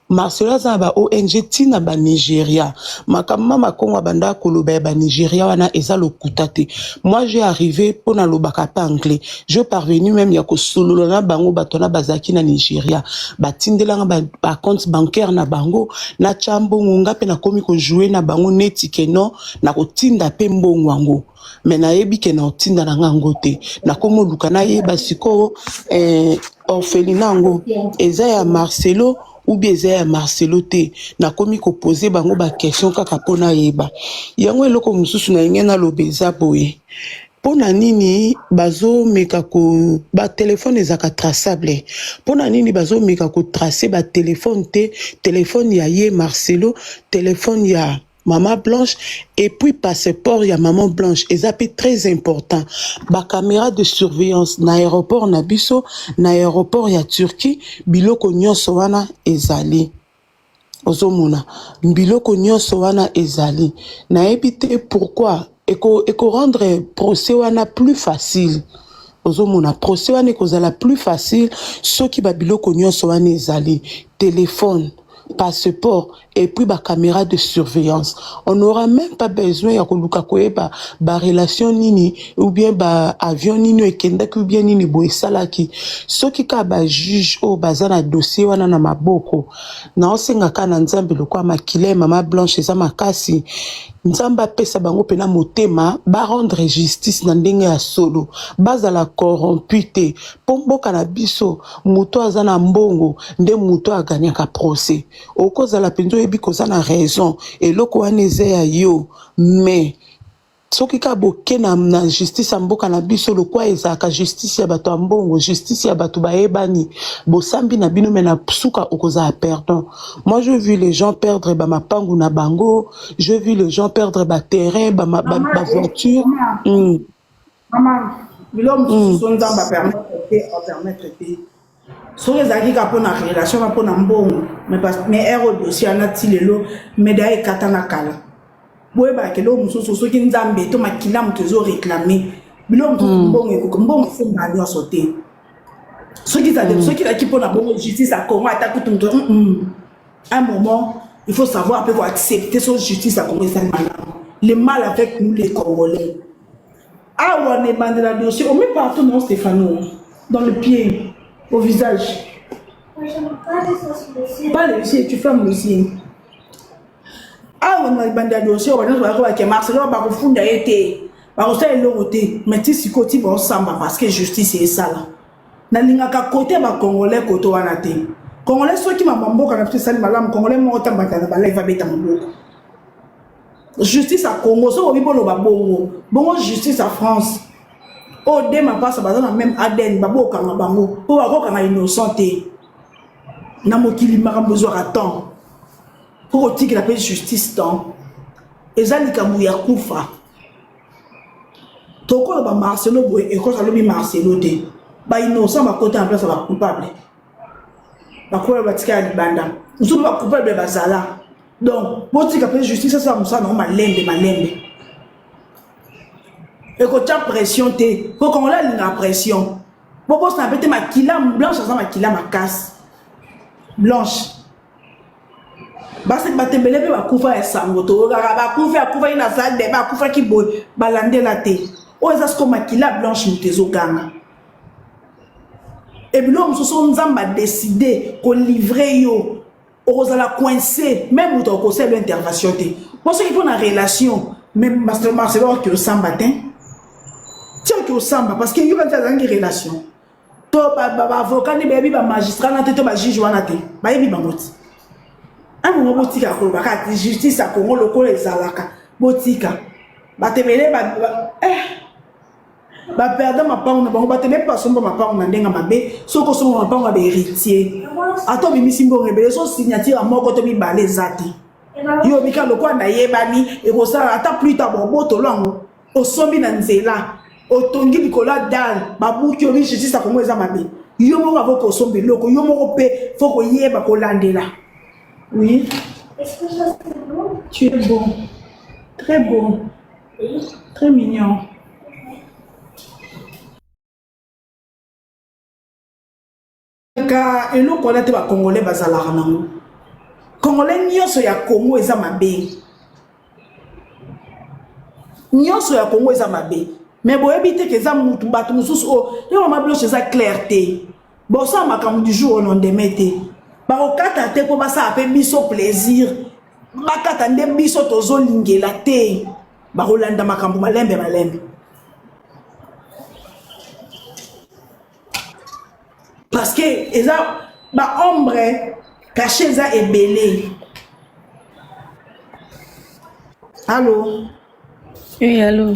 Marcelo aza na ba ONG ntina Banigeria. Makambo ma makongo abanda koloba ya Banigeria wana eza lokuta te. Moi, j'ai arrivé mpo nalobaka mpe anglais, je parvenu même ya kosolola na bango. Bato wana bazalaki na Nigeria, batindelanga bacompte bancaire na bango, natya mbongo. Nga mpe nakomi kojouer na bango neti ke non, nakotinda mpe mbongo yango, me nayebi ke na otinda na nga yango te. Nakomi oluka nayeba sikoyo orphelinat yango eza ya Marcelo ou bien eza ya Marcelo te. Nakomi kopose bango baquestion kaka mpo nayeba yango. Eloko mosusu nalingi naloba eza boye: mpo na nini bazomeka ko batelefone ezalaka traçable? Mpo na nini bazomeka kotrace batelefone te? Telefone ya ye Marcelo, telefone ya Mama Blanche et puis passeport ya Maman Blanche eza mpe très important. Bacaméra de surveillance na aéroport na biso, na aéroport ya Turquie, biloko nyonso wana ezali. Ozomona biloko nyonso wana ezali. Nayebi te pourquoi ekorendre procès wana plus facile. Ozomona procès wana ekozala plus facile soki babiloko nyonso wana ezali: téléphone, passeport et puis bacaméra de surveillance. On n'aura même pas besoin ya koluka koyeba barelation nini ou bien baavion nini ekendaki ou bien nini boye esalaki. Soki kaka bajuge oyo baza na dossier wana na maboko, naosenga kaka na Nzambe, lokola makila ya Mama Blanche eza makasi, Nzambe apesa bango mpena motema, barendre justice na ndenge ya solo, bazala corrompu te. Mpo mboka na biso, moto aza na mbongo nde moto agagnaka procès. Okozala mpenza oyebi koza na raison, eloko wana eza ya yo, mais soki kaka boke na justice ya mboka na biso, lokwa ezalaka justice ya bato ya mbongo, justice ya bato bayebani, bosambi na bino, me na suka okozala perdant. Moi, je vu les gens perdre bamapangu na bango, je vu les gens perdre baterrain, bavoiture ba Mama, biloko mosusu so Nzambe apermettre te, apermettre te. Soki ezalaki kaka mpona relation na mpona mbongo, mais ere dossier wana ti lelo meda ekata na kala. Boyebaka eloko mosusu, soki Nzambe to makila moto ezoréclame biloko mosusu, mbongo ekoki, mbongo esengaka nyonso te. Soki ezalaki mpona bongo, justice ya Congo, ata kutu moto, un moment il faut savoir mpe koaccepter. So justice ya Congo esali malamu, le mal avec nous les Congolais awa na ebandela dossier, on met partout. Non, Stéphano, dans le pied, au visage. Pas le pied, tu fermes le ciel. Awa na ebandela dossier oyo, banyonso bayaki bake Marcelo bakofunda ye te, bakosala eloko te, mais ti sikoyo ti baosamba parce que justice esala. Nalingaka kote bacongolais kote wana te. Congolais, soki mama mboka na biso esali malamu, Congolais moko tambaka na balive abeta maboko. Justice ya Congo, soki obi boloba bongo bongo, justice ya France oyo de mapasa baza na même ADN, babokanga bango mpo bakokanga innocent te. Na mokili makambo ezwaka temps, mpo kotikela mpe justice temps. Eza likambo ya kufa. Tokoloba Marcelo boye, ekosa alobi Marcelo te, bainnocent bakota na place ya bacoupable. Bacoupable batika ya libanda, mosusu mpe bacoupable bazala. Donc botika mpe justice asala mosala nango malembe malembe, ekotya pression te, po Congolais alingaka pression. Bobosana mpe te, makila Blanche aza makila makasi. Blanche, basi bato ebele mpe bakufa ya sango, toyokaka bakufi, akufaki na salle de, bakufaki boye, balandela te. Oyo eza siko makila Blanche, moto ezoganga. E biloko mosusu oyo Nzambe a decide ko livrer yo, okozala coince, meme moto akosala yo intervention te. Po soki mpo na relation, mais Marcelo oke osamba te. Ti oke osamba parce que yo kanti azangi relation. To ba ba avocat nde bayebi ba magistrat na te to ba juge wana te. Bayebi bango ti. Un moment botika koloba kaka justice ya Congo lokola ezalaka. Botika. Bato ebele ba, ba eh ba perda mapango na bango bato ebele basomba mapango na ndenge mabe soki osomba mapango ya baheritier ata obimisi mbongo ebele so signature ya moko to mibale eza te yo obika lokola nayebani ekosala ata plus tard bobotolo yango osombi na nzela otongi likolo ya dale babuki obi justice ya kongo eza mabe yo moko avo kosomba eloko yo moko mpe fo koyeba kolandela oui Est-ce que ça c'est bon? Tu es beau, très beau. Très mignon. Ka eloko wana te ba congolais bazalaka nango. Congolais nyonso ya Congo eza mabe. Nyonso ya Congo eza mabe. Mais boyebi te ke eza mutu bato mosusu oyo yo mama Blanche eza clair te. Bosala makambo du jour au lendemain te. Bakokata te mpo basala mpe biso plaisir. Bakata nde biso tozolingela te. Bakolanda makambo malembe malembe. Parce que eza ba ombre caché eza ebele. Allô? Oui, allô.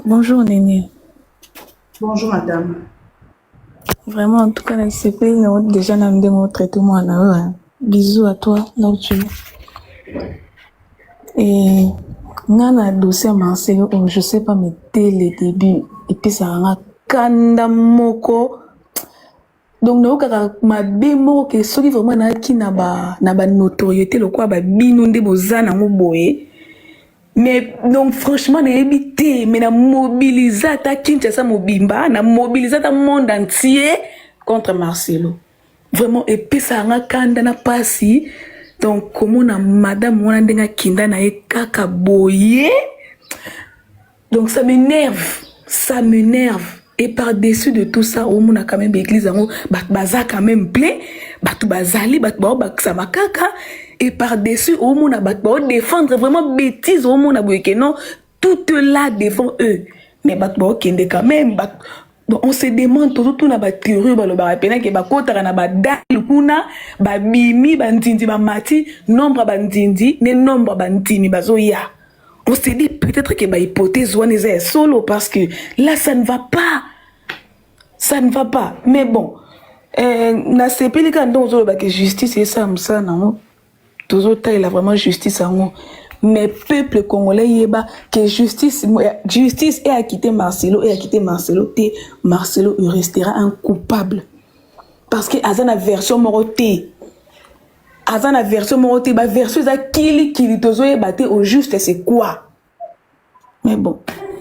Bonjour, Néné. Bonjour, madame. Vraiment, en tout cas, na sepeli na déjà na ndenge o traité mwana oyo. hein. Bisous à toi, là où tu es. Et nga na dossier ya Marcelo oyo, je sais pas, mais dès le début, epesaka nga kanda moko. Donc nayokaka mabe moko ke soki vraiment nayaki na ba na ba notoriété lokola ba bino nde boza nango boye. Mais donc franchement nayebi te mais na mobilise ata Kinshasa mobimba na mobilise ata monde entier contre Marcelo vraiment epesaka nga kanda na pasi donc komona madame wana ndenge akinda na ye kaka boye Donc ça m'énerve, ça m'énerve. Et par-dessus de tout ça, omona quand même église yango bato baza quand même plein, bato bazali, bato baobakisa makaka et par-dessus omona bato bao défendre vraiment bêtise omona boye que non, tout est là devant eux. Mais bato baokende quand même bato Donc on se demande tozotuna ba théorie oyo balobaka pena ke bakotaka na badale kuna babimi bandindi bamati nombre ya bandindi ne nombre ya bandimi bazoya on se dit peut-être que ba hypothèse wana eza ya solo parce que là ça ne va pas ça ne va pas mais bon euh, nasepeli kaka ndenge ozoloba ke justice esala mosala nango tozotalela vraiment justice yango mais peuple congolais yeba que justice justice est acquitté Marcelo est acquitté Marcelo te Marcelo il restera un coupable parce que aza na version moko te aza na version moko te ba version eza kilikili tozoyeba te au juste c'est quoi mais bon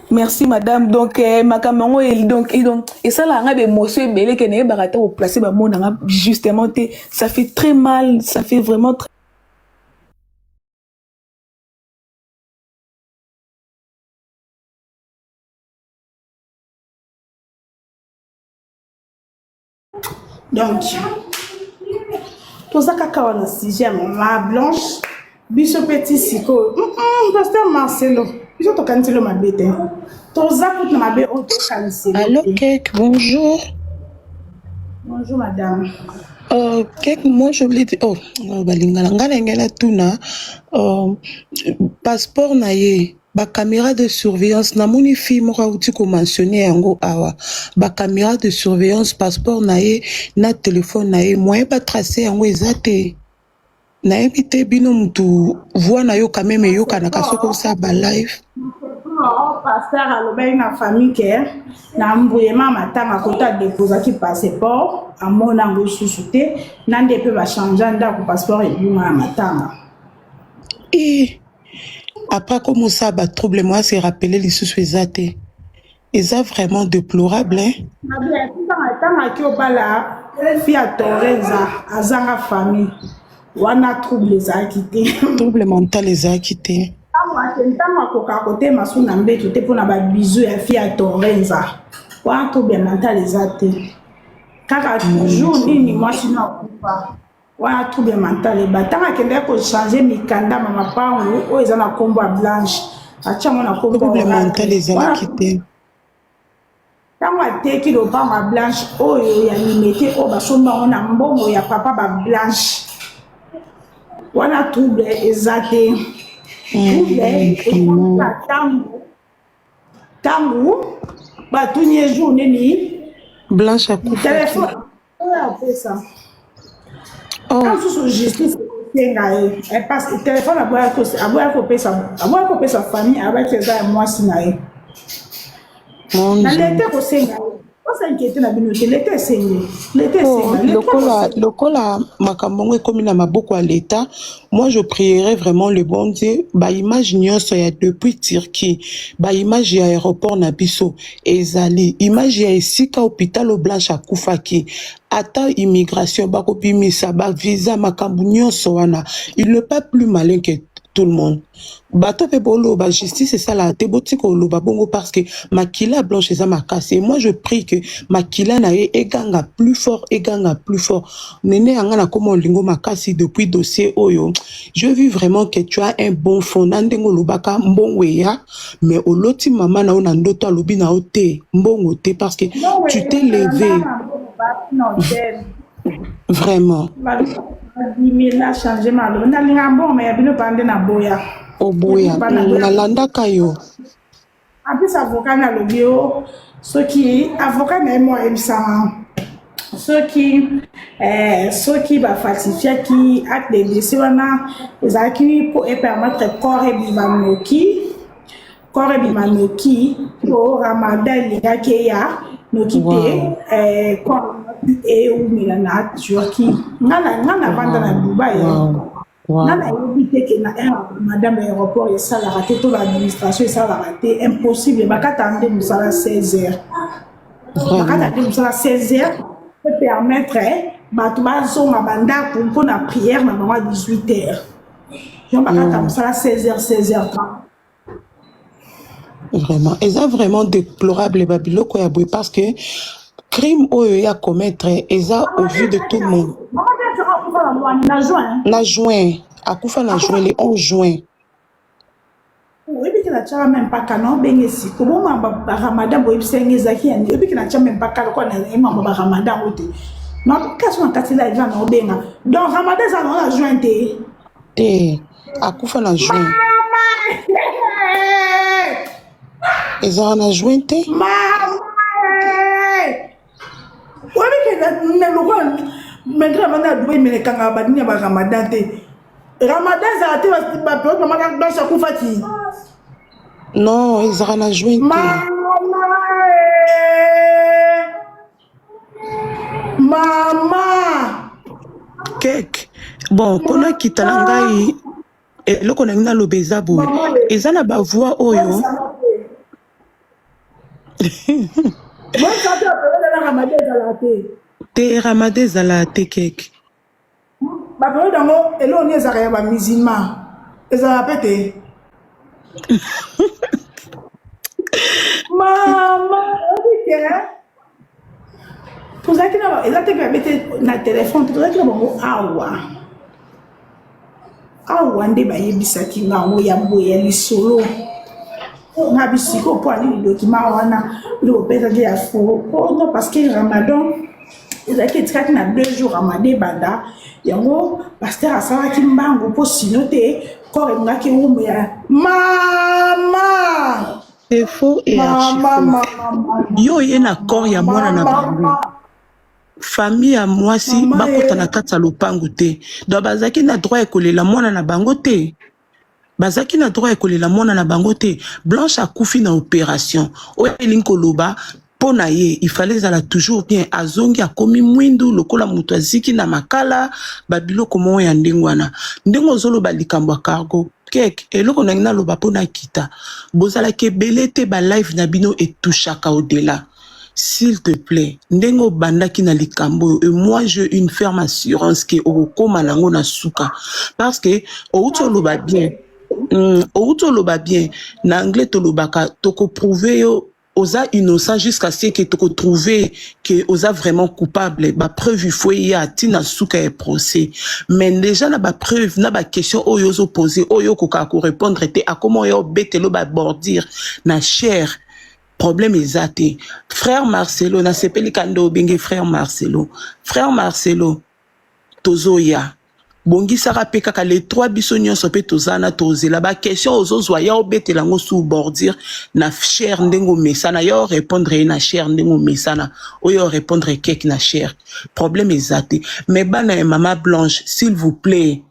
merci madame donc eh, makambo yango eh, donc eh, donc esalaka nga baémotion ebele ke nayebaka te koplace bamona nga justement te ça fait très mal ça fait vraiment très Donc, toza kaka wana sujet ya mama blanche biso mpe ti sikoyo mm -mm, pasteur marcelo biso tokaniselo mabe te toza kutu na mabe oyo tokaniselo Allô, Kek, bonjour. Bonjour, madame. Euh, Kek, moi je voulais dire, oh, oh, balingala, nga na ngai natuna, euh, passeport na ye, ba caméra de surveillance, namoni fille moko auti ko mentionner yango awa, ba caméra de surveillance, passeport na ye, na téléphone na ye, moyen ba tracer yango eza te. Nayebi te bino mutu voix na yo quand même eyokanaka soki osala ba live. Pasteur alobaki na famille ke na mbuyema matanga kota deposaki passeport amona yango lisusu te na nde mpe bachangea ndako passeport ebunga na matanga. Eh, après comme osala ba trouble moi se rappeler lisusu eza te. Eza vraiment déplorable hein. Ntango aki obala fille ya Toreza azanga famille wana trouble ezalaki te. Trouble mental ezalaki te. Ntango akokaka kotema su na mbeto te mpona babizu ya fille ya Toreza wana trouble mental eza te. Kaka jour nini mwasi no akufa wana trouble mental eba ntango akendaki kochange mikanda ma mapangu oyo eza na nkombo ya Blanche, atia yango na nkombo ya Trouble mental Oracle. ezalaki te. Ntango ateki lopango ya Blanche oyo ya Limete oyo basomba yango na mbongo ya papa ba Blanche, wana trouble eza te. Trouble ekomaka ntango ntango batuni ye jour nini Blanche akufaki. Telefone oyo apesa. Oh. Ntango mosusu justice ekosenga ye eh, parce telefone aboya kopesa, aboya kopesa famille, abaki eza ya mwasi na ye. Mon Na Dieu. leta ekosenga ye. Osa inquiété na bino te, leta esengi, leta Oh, esenga leta lokola ekosenga. Lokola makambo yango ekomi na maboko ya leta, moi je prierais vraiment le bon Dieu, baimage nyonso ya depuis Turquie, baimage ya aéroport na biso ezali, image ya esika hôpital oyo Blanche akufaki, ata immigration bakobimisa bavisa, makambo nyonso wana. Il n'est pas plus malin que tout le monde. Bato mpe boloba justice esalaka te, botika koloba bongo, parce que makila Blanche eza makasi. Et moi je prie que makila na ye eganga plus fort, eganga plus fort. Nene yanga nakoma olingo makasi depuis dossier oyo. Je vis vraiment que tu as un bon fond na ndenge olobaka mbongo eya, mais oloti mama na yo na ndoto, alobi na yo te mbongo te, parce que tu t'es levé vraiment. Badimela change maloba, nalinga mbongo me ya bino pa nde naboya. Oboya. Pa naboya. Nalandaka yo. En plus avocat nalobi yo, soki avocat na ye mo ayebisanga soki bafalsifiaki acte de décès wana, ezalaki mpo epermettre corps ebima noki, corps ebima noki, po Ramadan elingaki eya noki te. Corps eumela na Turquie. Nga navanda na Dubai. Nga nayebi te ke na heure madame aéroport esalaka te to baadministration esalaka te. Impossible, bakata nde mosala 16 heures, bakata nde mosala 16 heures po permettre bato bazonga bandako mpona prière na bango ya 18 heures. Yo bakata mosala 16 heures, 16 heures 30. Vraiment, eza vraiment déplorable babiloko ya boye, parce que crime oyo ya commettre eza au vu de tout le monde. Mama te akufa na mwani na juin. Na juin, akufa na juin, le 11 juin. Oyebi ke natiaka même mpaka na obenge siko bomwa baramadan, boyebisa yango ezalaki ya oyebi ke natia même mpaka lokola nayemamba baramadan yango te, kasi na kati la eza na obenga. Donc Ramadan eza nango na juin te? Te, akufa na juin, ezalaka na juin te. Mama, oyebi ke na lokola maintenant banda ya Dubai melekanga banini ya baramadan te. Ramadan ezala te bapériode mama Blanche akufaki. Non, ezalaka na juin te. Mama, mama. Keke bon, mpona kita na ngai, eloko na ngai naloba eza boye: eza na bavoi oyo. Boyebisa te bapériode na Ramadan ezalaka te. Te, Ramadan ezalaka te, keke. Bapériode yango, eloko nini ezalaka ya bamusulman ezalaka mpe te. Mama, oyebi ke tozalaki na eza te mpe abete na telefone te, tozalaki na bango awa awa nde bayebisaki ngango ya boye ya lisolo nga bisiko mpo anini document wana nde bopesaki ya faux. Oh non, parce que Ramadan ezalaki etikaki na 2 jours Ramadan ebanda, yango pasteur asalaki mbangu mpo sino te corps elingaki ewumela. Mama! C'est faux et archi mama faux. Mama. Yo oye na corps ya mwana na bango, famille ya mwasi mama bakota ye na kati ya lopangu te. Donc bazalaki na droit ya kolela mwana na bango te, bazalaki na droit ya kolela mwana na bango te. Blanche akufi na opération oyo elingi koloba mpo na ye il fallait ezala toujours bien. Azongi, akomi mwindu lokola moto aziki na makala, babiloko moko ya ndenge wana. Ndenge ozoloba likambo ya cargo, keke eloko nangi naloba mpo nakita, bozalaki ebele te, balive na bino etushaka au-delà. S'il te plaît, ndenge obandaki na likambo oyo, et moi j'ai une ferme assurance ke okokóma nango na suka, parce que outi oloba bien, outi oloba bien na anglais, tolobaka tokoprouve yo. Oza innocent jusqu'à ce que toko trouver que oza vraiment coupable. Ba preuve il faut eya ti na suka ya procès. Mais dejà na ba preuve na ba question oyo ozo poser oyo okokaka ko repondre te akoma oya obetelo ba bordure na chair problème eza te. Frère Marcelo nasepeli ka nde obenge frère Marcelo. Frère Marcelo tozoya bongisaka pe kaka les trois biso nyonso pe toza na tozela ba question ozozwa ya obetela yango sous bordure na chair ndenge omesana ya orépondre ye na chair ndenge omesana oyo orépondre keke na chair problème eza te mais bana ya mama blanche s'il vous plaît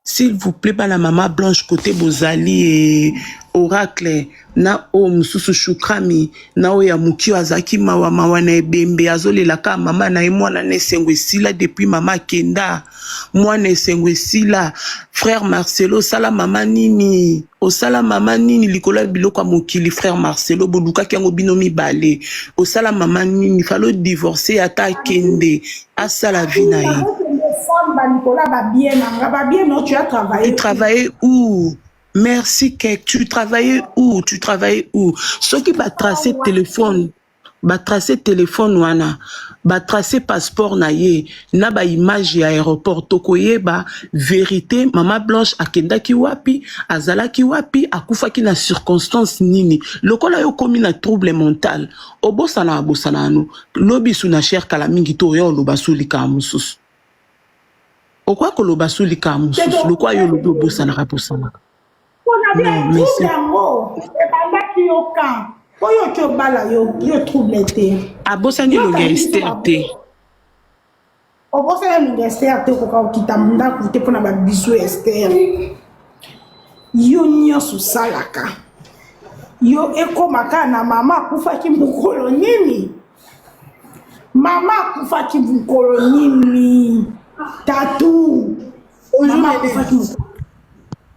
S'il vous plait bana mama blanche kote bozali e oracle na oyo mosusu shukrami na oyo ya mukio azalaki mawa mawa na ebembe azolela kaka mama na ye mwana na esengo esila depuis mama akenda mwana esengo esila frère Marcelo osala mama nini osala mama nini likolo ya biloko ya mokili frère Marcelo bolukaki yango bino mibale osala mama nini falo divorce ata akende asala vie na ye. Tu travaillais où? Merci Kek, tu travaillais où? Tu travaillais où? Soki ba tracer téléphone, ba tracer téléphone wana, ba tracer passeport na ye, na ba image ya aéroport tokoyeba vérité maman Blanche akendaki wapi, azalaki wapi, akufaki na circonstance nini. Lokola yo komi na trouble mental, obosana abosana no. Lobi su na cher kala mingi to oya oloba su likambo mosusu. Okoya koloba su likambo mosusu lokola yo olobi obosanaka bosanaka. Pona bien Non, mais trouble c'est yango ebandaki yo quand oyo oki obala yo yo trouble te. Abosani Yo elongi ya kangi biso Esther ba te. Obosani elongi ya Esther te okoka kokita ndako te pona ba bisous ya Esther. Yo nyonso osalaka yo ekoma kaka na mama akufaki mokolo nini? Mama akufaki mokolo nini? Tatu. Bonjour Mama Nene. akufaki mokolo.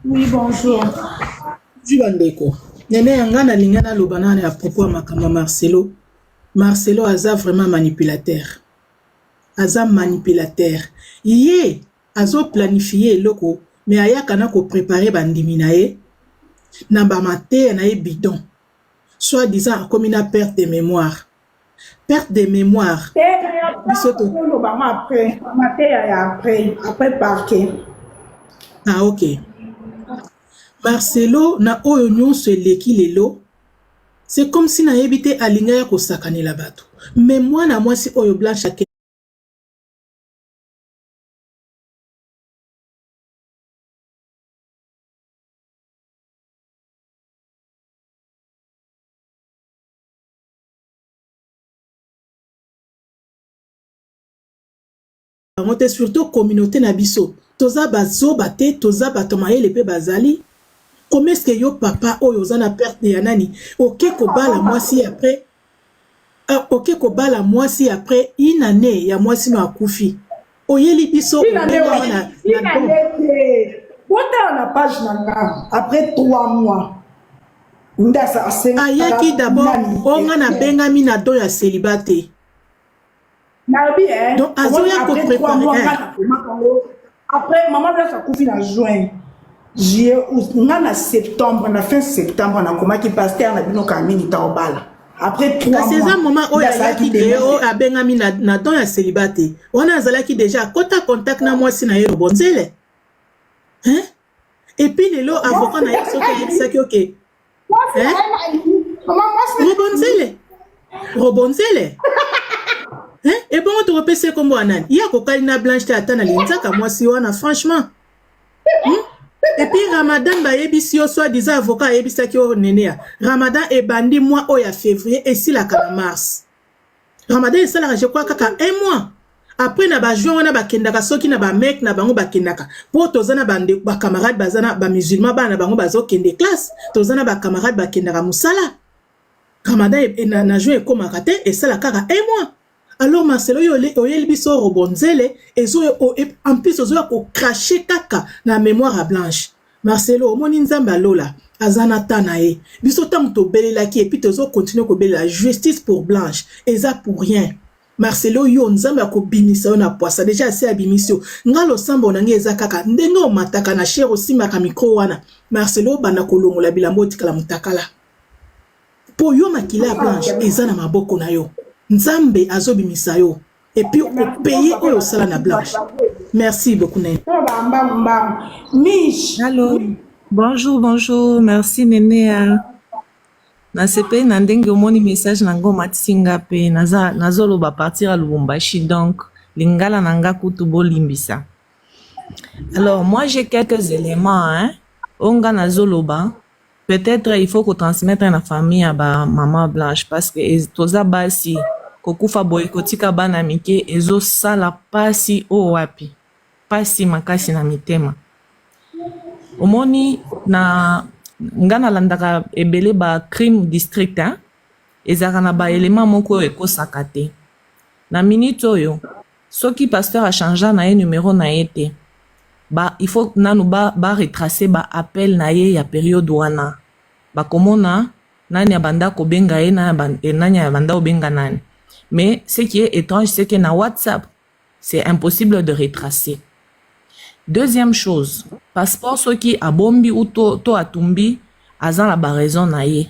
Oui, bonjour. Bonjour bandeko. Nene ya nga nalinga naloba nana ya propos ya makambo ya Marcelo. Marcelo aza vraiment manipulateur. Aza manipulateur. Ye azo planifier eloko mais ayaka na ko preparer bandimi na ye na ba mateya na ye bidon. Soit disant akomi na perte de mémoire. Perte de mémoire. Biso to Toloba ngo après, mateya ya après, après parquet. Ah ok. Marcelo na oyo nyonso eleki lelo c'est comme si nayebi te alinga ya kosakanela bato mais mwana mwasi oyo Blanche ake bango te surtout communauté na biso toza bazoba te toza bato mayele mpe bazali comment est-ce que yo papa oyo oza na perte ya nani oke kobala mwasi après ah, oke kobala mwasi après une année ya mwasi no akufi oyeli biso obengama na, na don botala na page na nga après 3 mois nde asengaka ayaki d'abord o nga nabengami na don ya celibat te nalobi eh, donc azoya après 3 mois koprépare nga nakomaka yango après mama Blanche akufi na juin juillet août nga na septembre na fin septembre nakomaki pasteur na bino kala mingi ta obala après 3 kasi eza mois moment nde oyo asalaki ayaki ke demande oyo abengami na, na don ya celibat te wana azalaki deja akota contact na mwasi na ye robonzele hein? et puis lelo avocat na ye soki ayebisaki oke mwasi hein? na ye mama mwasi robonzele robonzele hein? ebongo tokopesa ye kombo ya nani ye akokali na blanche te ata na linzaka mwasi wana franchement hmm? et puis ramadan bayebisi yo soit disant avocat ayebisaki yo nenea ramadan ebandi mois oyo ya février esilaka na mars ramadan esalaka je crois kaka un mois après na bajuin wana bakendaka soki na bameke na bango bakendaka mpo toza na bacamarade baza na bamusulman bana na bango bazokende classe toza na bacamarade bakendaka mosala ramadan e, na, na juin ekomaka te esala kaka un mois alors marcelo oyo oyeli biso robonzele ezo en plus ozoya kocrache kaka na mémoire ya blanche marcelo omoni nzambe alola aza na ta na ye biso ntango tobelelaki et puis tozokontinue kobelela justice pour blanche eza pour rien marcelo yo nzambe akobimisa yo na pwasa deja asi abimisi yo nga losambo na ngai eza kaka ndenge omataka na chaire osimbaka micro wana marcelo obanda kolongola bilamba otikala motakala. Mpo yo makila ya Blanche eza na maboko na yo. Nzambe azobimisa yo et puis okopaye oyo osala na Blanche. Merci beaucoup Nene. Mbangu mbangu. Mich. Allô. Bonjour, bonjour. Merci Nenea. Nasepeli na ndenge omoni message na nga omatisi nga pe naza nazoloba partir ya Lubumbashi donc lingala na nga kutu bolimbisa. Alors moi j'ai quelques éléments hein oyo nga nazoloba peut-être il faut ko transmettre na famille ya ba maman Blanche parce que toza basi kokufa boye kotika bana mike ezosala pasi oyo wapi pasi makasi na mitema. Omoni na nga nalandaka ebele ba crime district hein ezalaka na ba element moko oyo ekosaka te na minute oyo soki pasteur a changea na ye numero na ye te ba il faut nanu ba ba retracer ba appel na ye ya periode wana bakomona nani abanda kobenga ye nani abanda kobenga nani mais ce qui est etrange c'est que na WhatsApp C'est impossible de retracer. Deuxième chose, passeport soki abombi ou to, to atumbi, aza na ba raison na ye.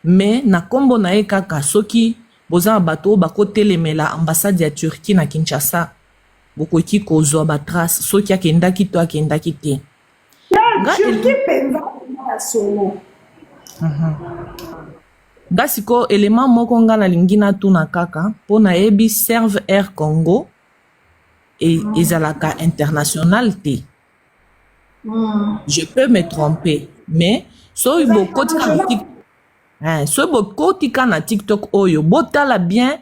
Mais na kombo na ye kaka soki boza na bato oyo bakotelemela ambassade ya Turquie na Kinshasa, bokoki kozwa ba traces soki akendaki to akendaki te. Nga Turquie penza ya solo. Nga sikoyo element moko nga nalingi natuna kaka po nayebi serve air congo ezalaka international te je peux me tromper mais soki bokoti ka na tik eh, soki bokoti ka na tiktok oyo botala bien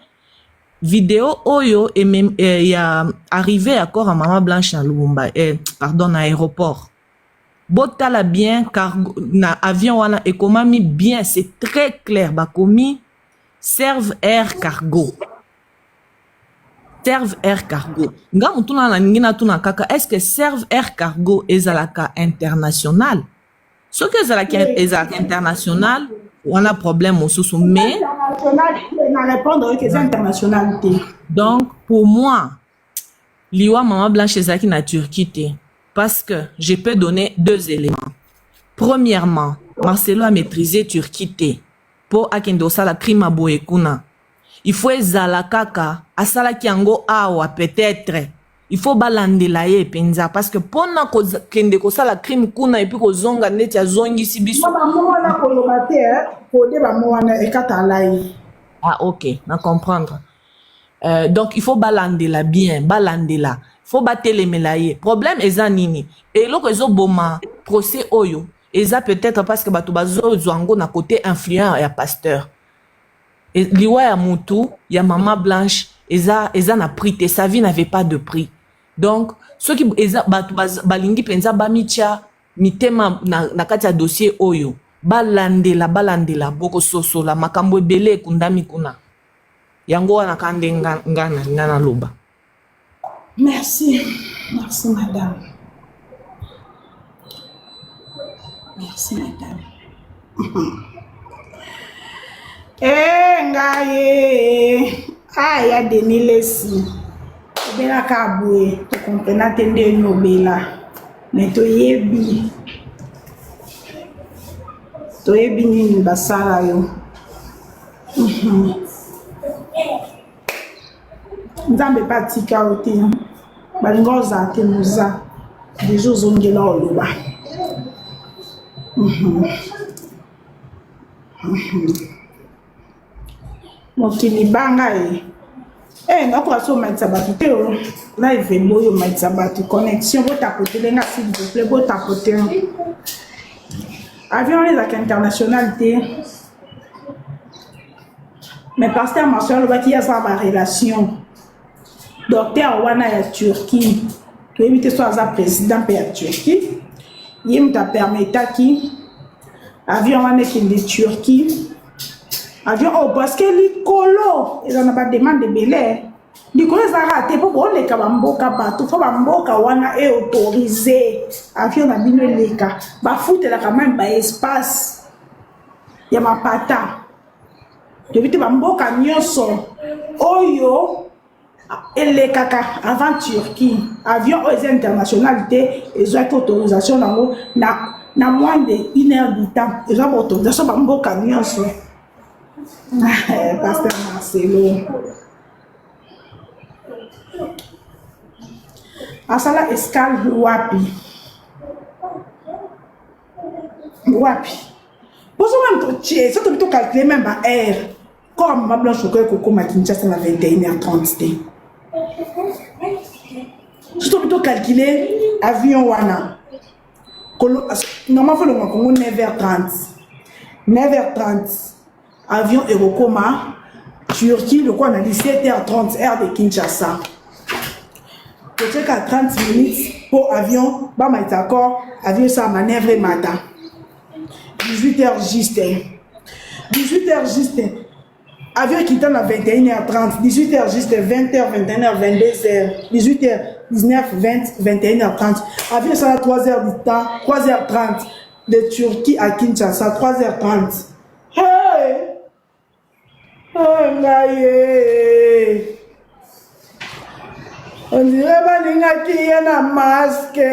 video oyo emem, eh, ya arrivée ya corps ya mama blanche na lubumba eh, pardon na aéroport Botala bien cargo na avion wana ekomami bien c'est très clair bakomi serve air cargo serve air cargo nga motuna nalingi natuna kaka est ce que serve air cargo ezalaka international soki ezalaka ezalaka international wana problème mosusu mais na répondre que eza international te donc pour moi Liwa maman Blanche ezalaki na Turquie te parce que je peux donner deux elements. Premièrement, Marcelo a maitriser Turquie te po akende kosala crime ya boye kuna. Il faut ezala kaka asalaki yango awa peut-etre il faut balandela ye penza parce que pona kokende kosala crime kuna et puis kozonga ndeti azongisi biso. Ba mots wana koloba te hein, kode ba mots wana ekata live. Ah ok, na comprendre. Euh, donc il faut balandela bien balandela faut batelemela ye problème eza nini eloko ezoboma procès oyo eza peut-être parce que bato bazozwa yango na côté influent ya pasteur e, liwa ya mutu ya mama blanche eza, eza na prix te sa vie n'avait pas de prix donc soki eza bato balingi mpenza bamitia mitema na, na kati ya dossier oyo balandela balandela bokososola makambo ebele ekundami kuna Yango wana ka nde nga nga na nga naloba. Merci. Merci madame. Merci madame. Eh ngai eh. Ah ya Denis Lessi. Obelaka boye, to comprena te ndenge obela. Mais toyebi. Toyebi nini basala yo. Nzambe pe atika yo te balinga ozala te moza deja ozongela oloba mokili banga ye eh nakoka so omatisa bato te o live eboyi omatisa bato connexion botapotele nga s'il vous plaît botapote avion wana ezalaka international te Mais pasteur Marcel alobaki ye aza ba relation docteur wana ya Turquie toyebi te so aza président mpe ya Turquie ye moto apermetaki avion wana ekende Turquie avion oyo oh, parce que likolo eza na bademande ebele likolo ezalaka te mpo boleka bamboka bato fo bamboka wana e autorise avion na bino eleka bafutelaka meme baespace ya mapata toyebi te bamboka nyonso oyo elekaka avant turquie avion oyo eza international te ezwaki autorisation nango na, na moins de une heure du temps ezwa baautorisation bamboka nyonso. Pasteur Marcelo. Asala escale wapi? Wapi? Bozo même totie, soki tobi to calculer même ba heure. Comme ma blanche okoki kokoma Kinshasa na 21h30 te. Soki tobi to calculer avion wana. Normalement faut longwa Congo 9h30. 9h30 avion ekokoma Turquie lokola na 17h30 heure de Kinshasa. Totieka 30 minutes mpo avion bamatisa accord avion esala manœuvre emata 18h juste 18h juste avion ekita na 21h30 18h juste 20h 21h 22h 18h 19 20 21h30 avion esala 3h du temps 3h30 de Turquie à Kinshasa 3h30 hey! Oh, ngai ye ondire balingaki ye na maske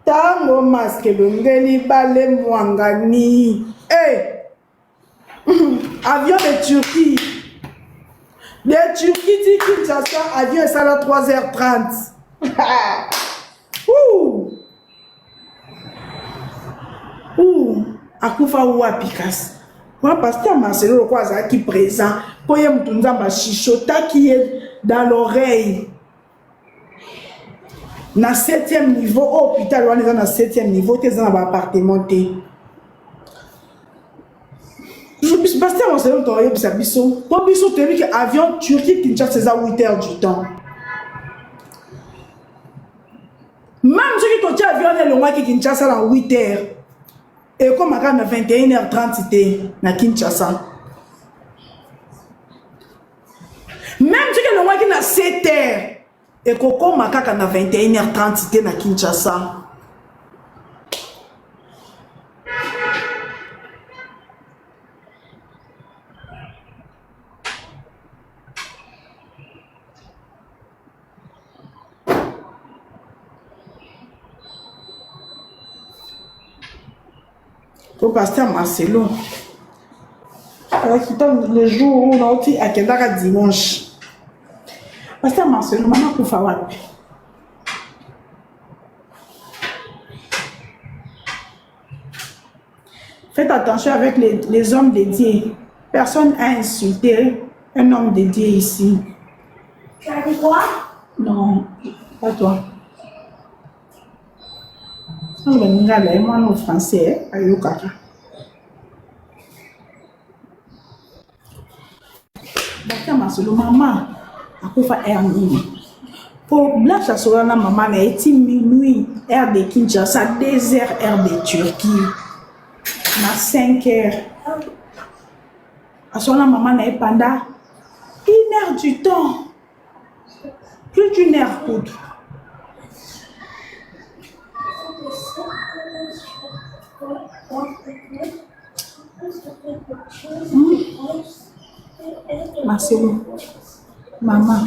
ntango maske elongeli bale mwangani hey! avion de Turquie de Turquie ti Kinshasa avion esala 3h30 Ouh. Ouh. akufa wapi kasi wa pasteur Marcelo lokola azalaki présent mpo ye motu nzambe ashichotaki ye dans l'oreille na 7e niveau oyo hôpital wana eza na 7e niveau te eza na baappartement te pasteur Marcelo moto ayebisa biso mpo biso toyebi ke avion Turquie Kinshasa eza 8 heures du temps meme soki totie avion wana elongwaki Kinshasa na 8 heures ekomaka na 21 heures 30 te na Kinshasa meme soki elongwaki na 7 heures ekokoma kaka na 21h30 te na Kinshasa. Po pasteur Marcelo azalaki ntango le jour oyo nauti akendaka dimanche. Pasteur Marcelo, mama akufa wapi? Faites attention avec les, les hommes dédiés. Personne n'a insulté un homme dédié ici. Tu as dit quoi? Non, pas toi. Ntango baninga alaye mwana o français ayokaka. Bata masolo mama akufa heure nini? Po Blanche asola na mama na ye ti minuit heure de Kinshasa, 2 heures heure de Turquie na 5 heures asola na mama na ye pendant une heure du temps plus d'une heure kutu. Marcelo, mama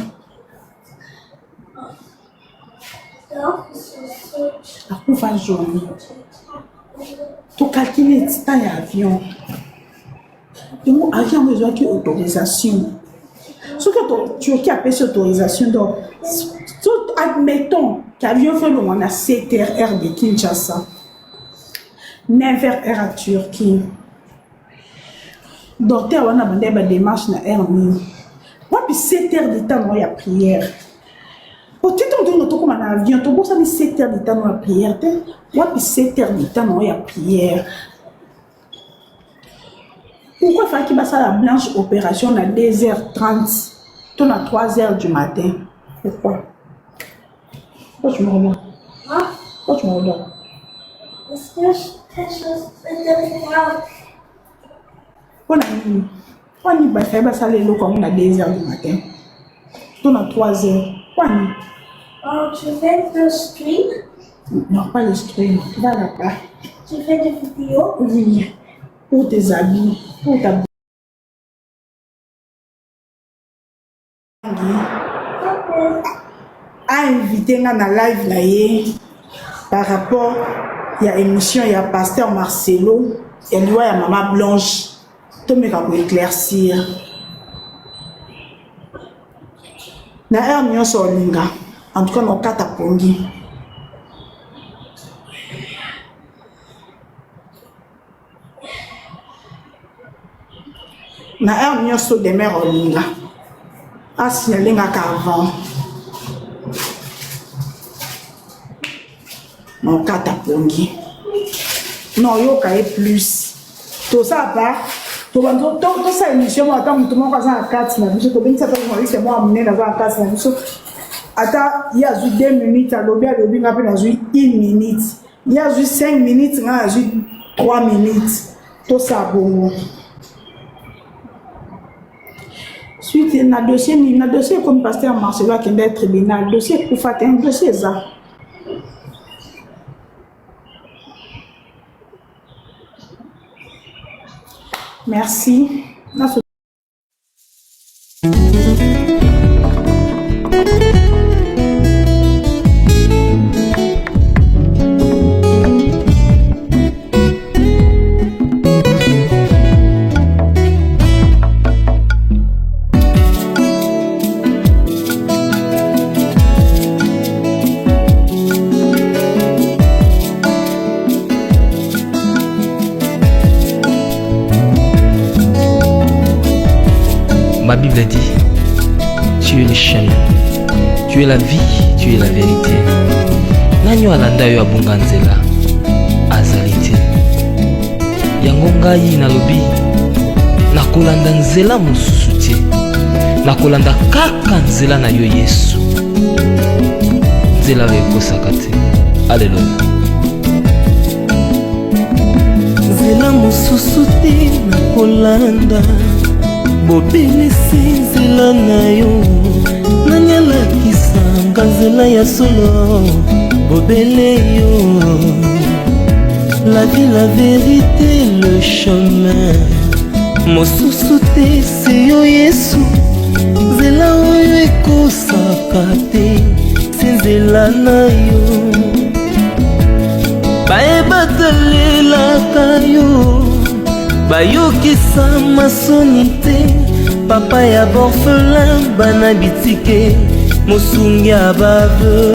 akufa journée tocalcule temps ya avion yango avion yango ezwaki autorisation soki turquie apesi autorisation donc so admettons que avion fo elongwa na 7 heures heure de kinshasa 9 heures heure ya turquie docteur wana abandaki badémarche na heure nini wapi 7 heures de temps nango ya prière oti ntango toyonga tokóma na avion tobosani 7 heures de temps nango ya prière te wapi 7 heures de temps nango ya prière pourquoi efalaki basala blanche opération na 2h30 to na 3h du matin pourquoi pourquoi tu me regardes Hein? pourquoi tu me regardes Parce que quelque chose de grave. mpo na nini mpo nini bafai basala eloko yango na 2h du matin to na 3h mpo nini Oh, tu fais le stream? non pas le stream va là-bas Tu fais des vidéos? oui pour tes habits pour ta Ok. a invité nga na live na ye par rapport ya émission ya pasteur Marcelo ya liwa ya mama Blanche. Tomeka ko éclaircir. Na heure nyonso olinga. En tout cas, nokata pongi. Na heure nyonso demeure olinga. Asignale ngaka avant. Nokata pongi. Noyoka ye plus. Toza ba tosala émission moko ata moto moko aza na kati na biso, tobengisi ata journaliste moko ya monene aza na kati na biso, ata ye azwi 2 minutes alobi, alobi, nga mpe nazwi 1 minute, ye azwi 5 minutes, nga nazwi 3 minutes, tosala bongo. Suite na dossier nini? Na dossier ekomi pasteur Marcelo akende tribunal, dossier ekufa te, dossier eza. Merci. Ma Bible dit, tu es le chemin, tu es la vie, tu es la vérité. Nani oyo alanda yo abunga nzela azali te. Yango ngai nalobi, nakolanda nzela mosusu te, nakolanda kaka nzela na yo Yesu, nzela oyo ekosaka te. Aleluya. Nzela mosusu te nakolanda, bobelisi nzela na yo. Nani alakisanga nzela ya solo? Bobele yo. La vie, la vérité, le chemin, mosusu te se yo Yesu. Nzela oyo ekosaka te se nzela na yo. Baye batalelaka yo bayokisa masoni te, papa ya borphelin, bana bitike, mosungi ya baveu.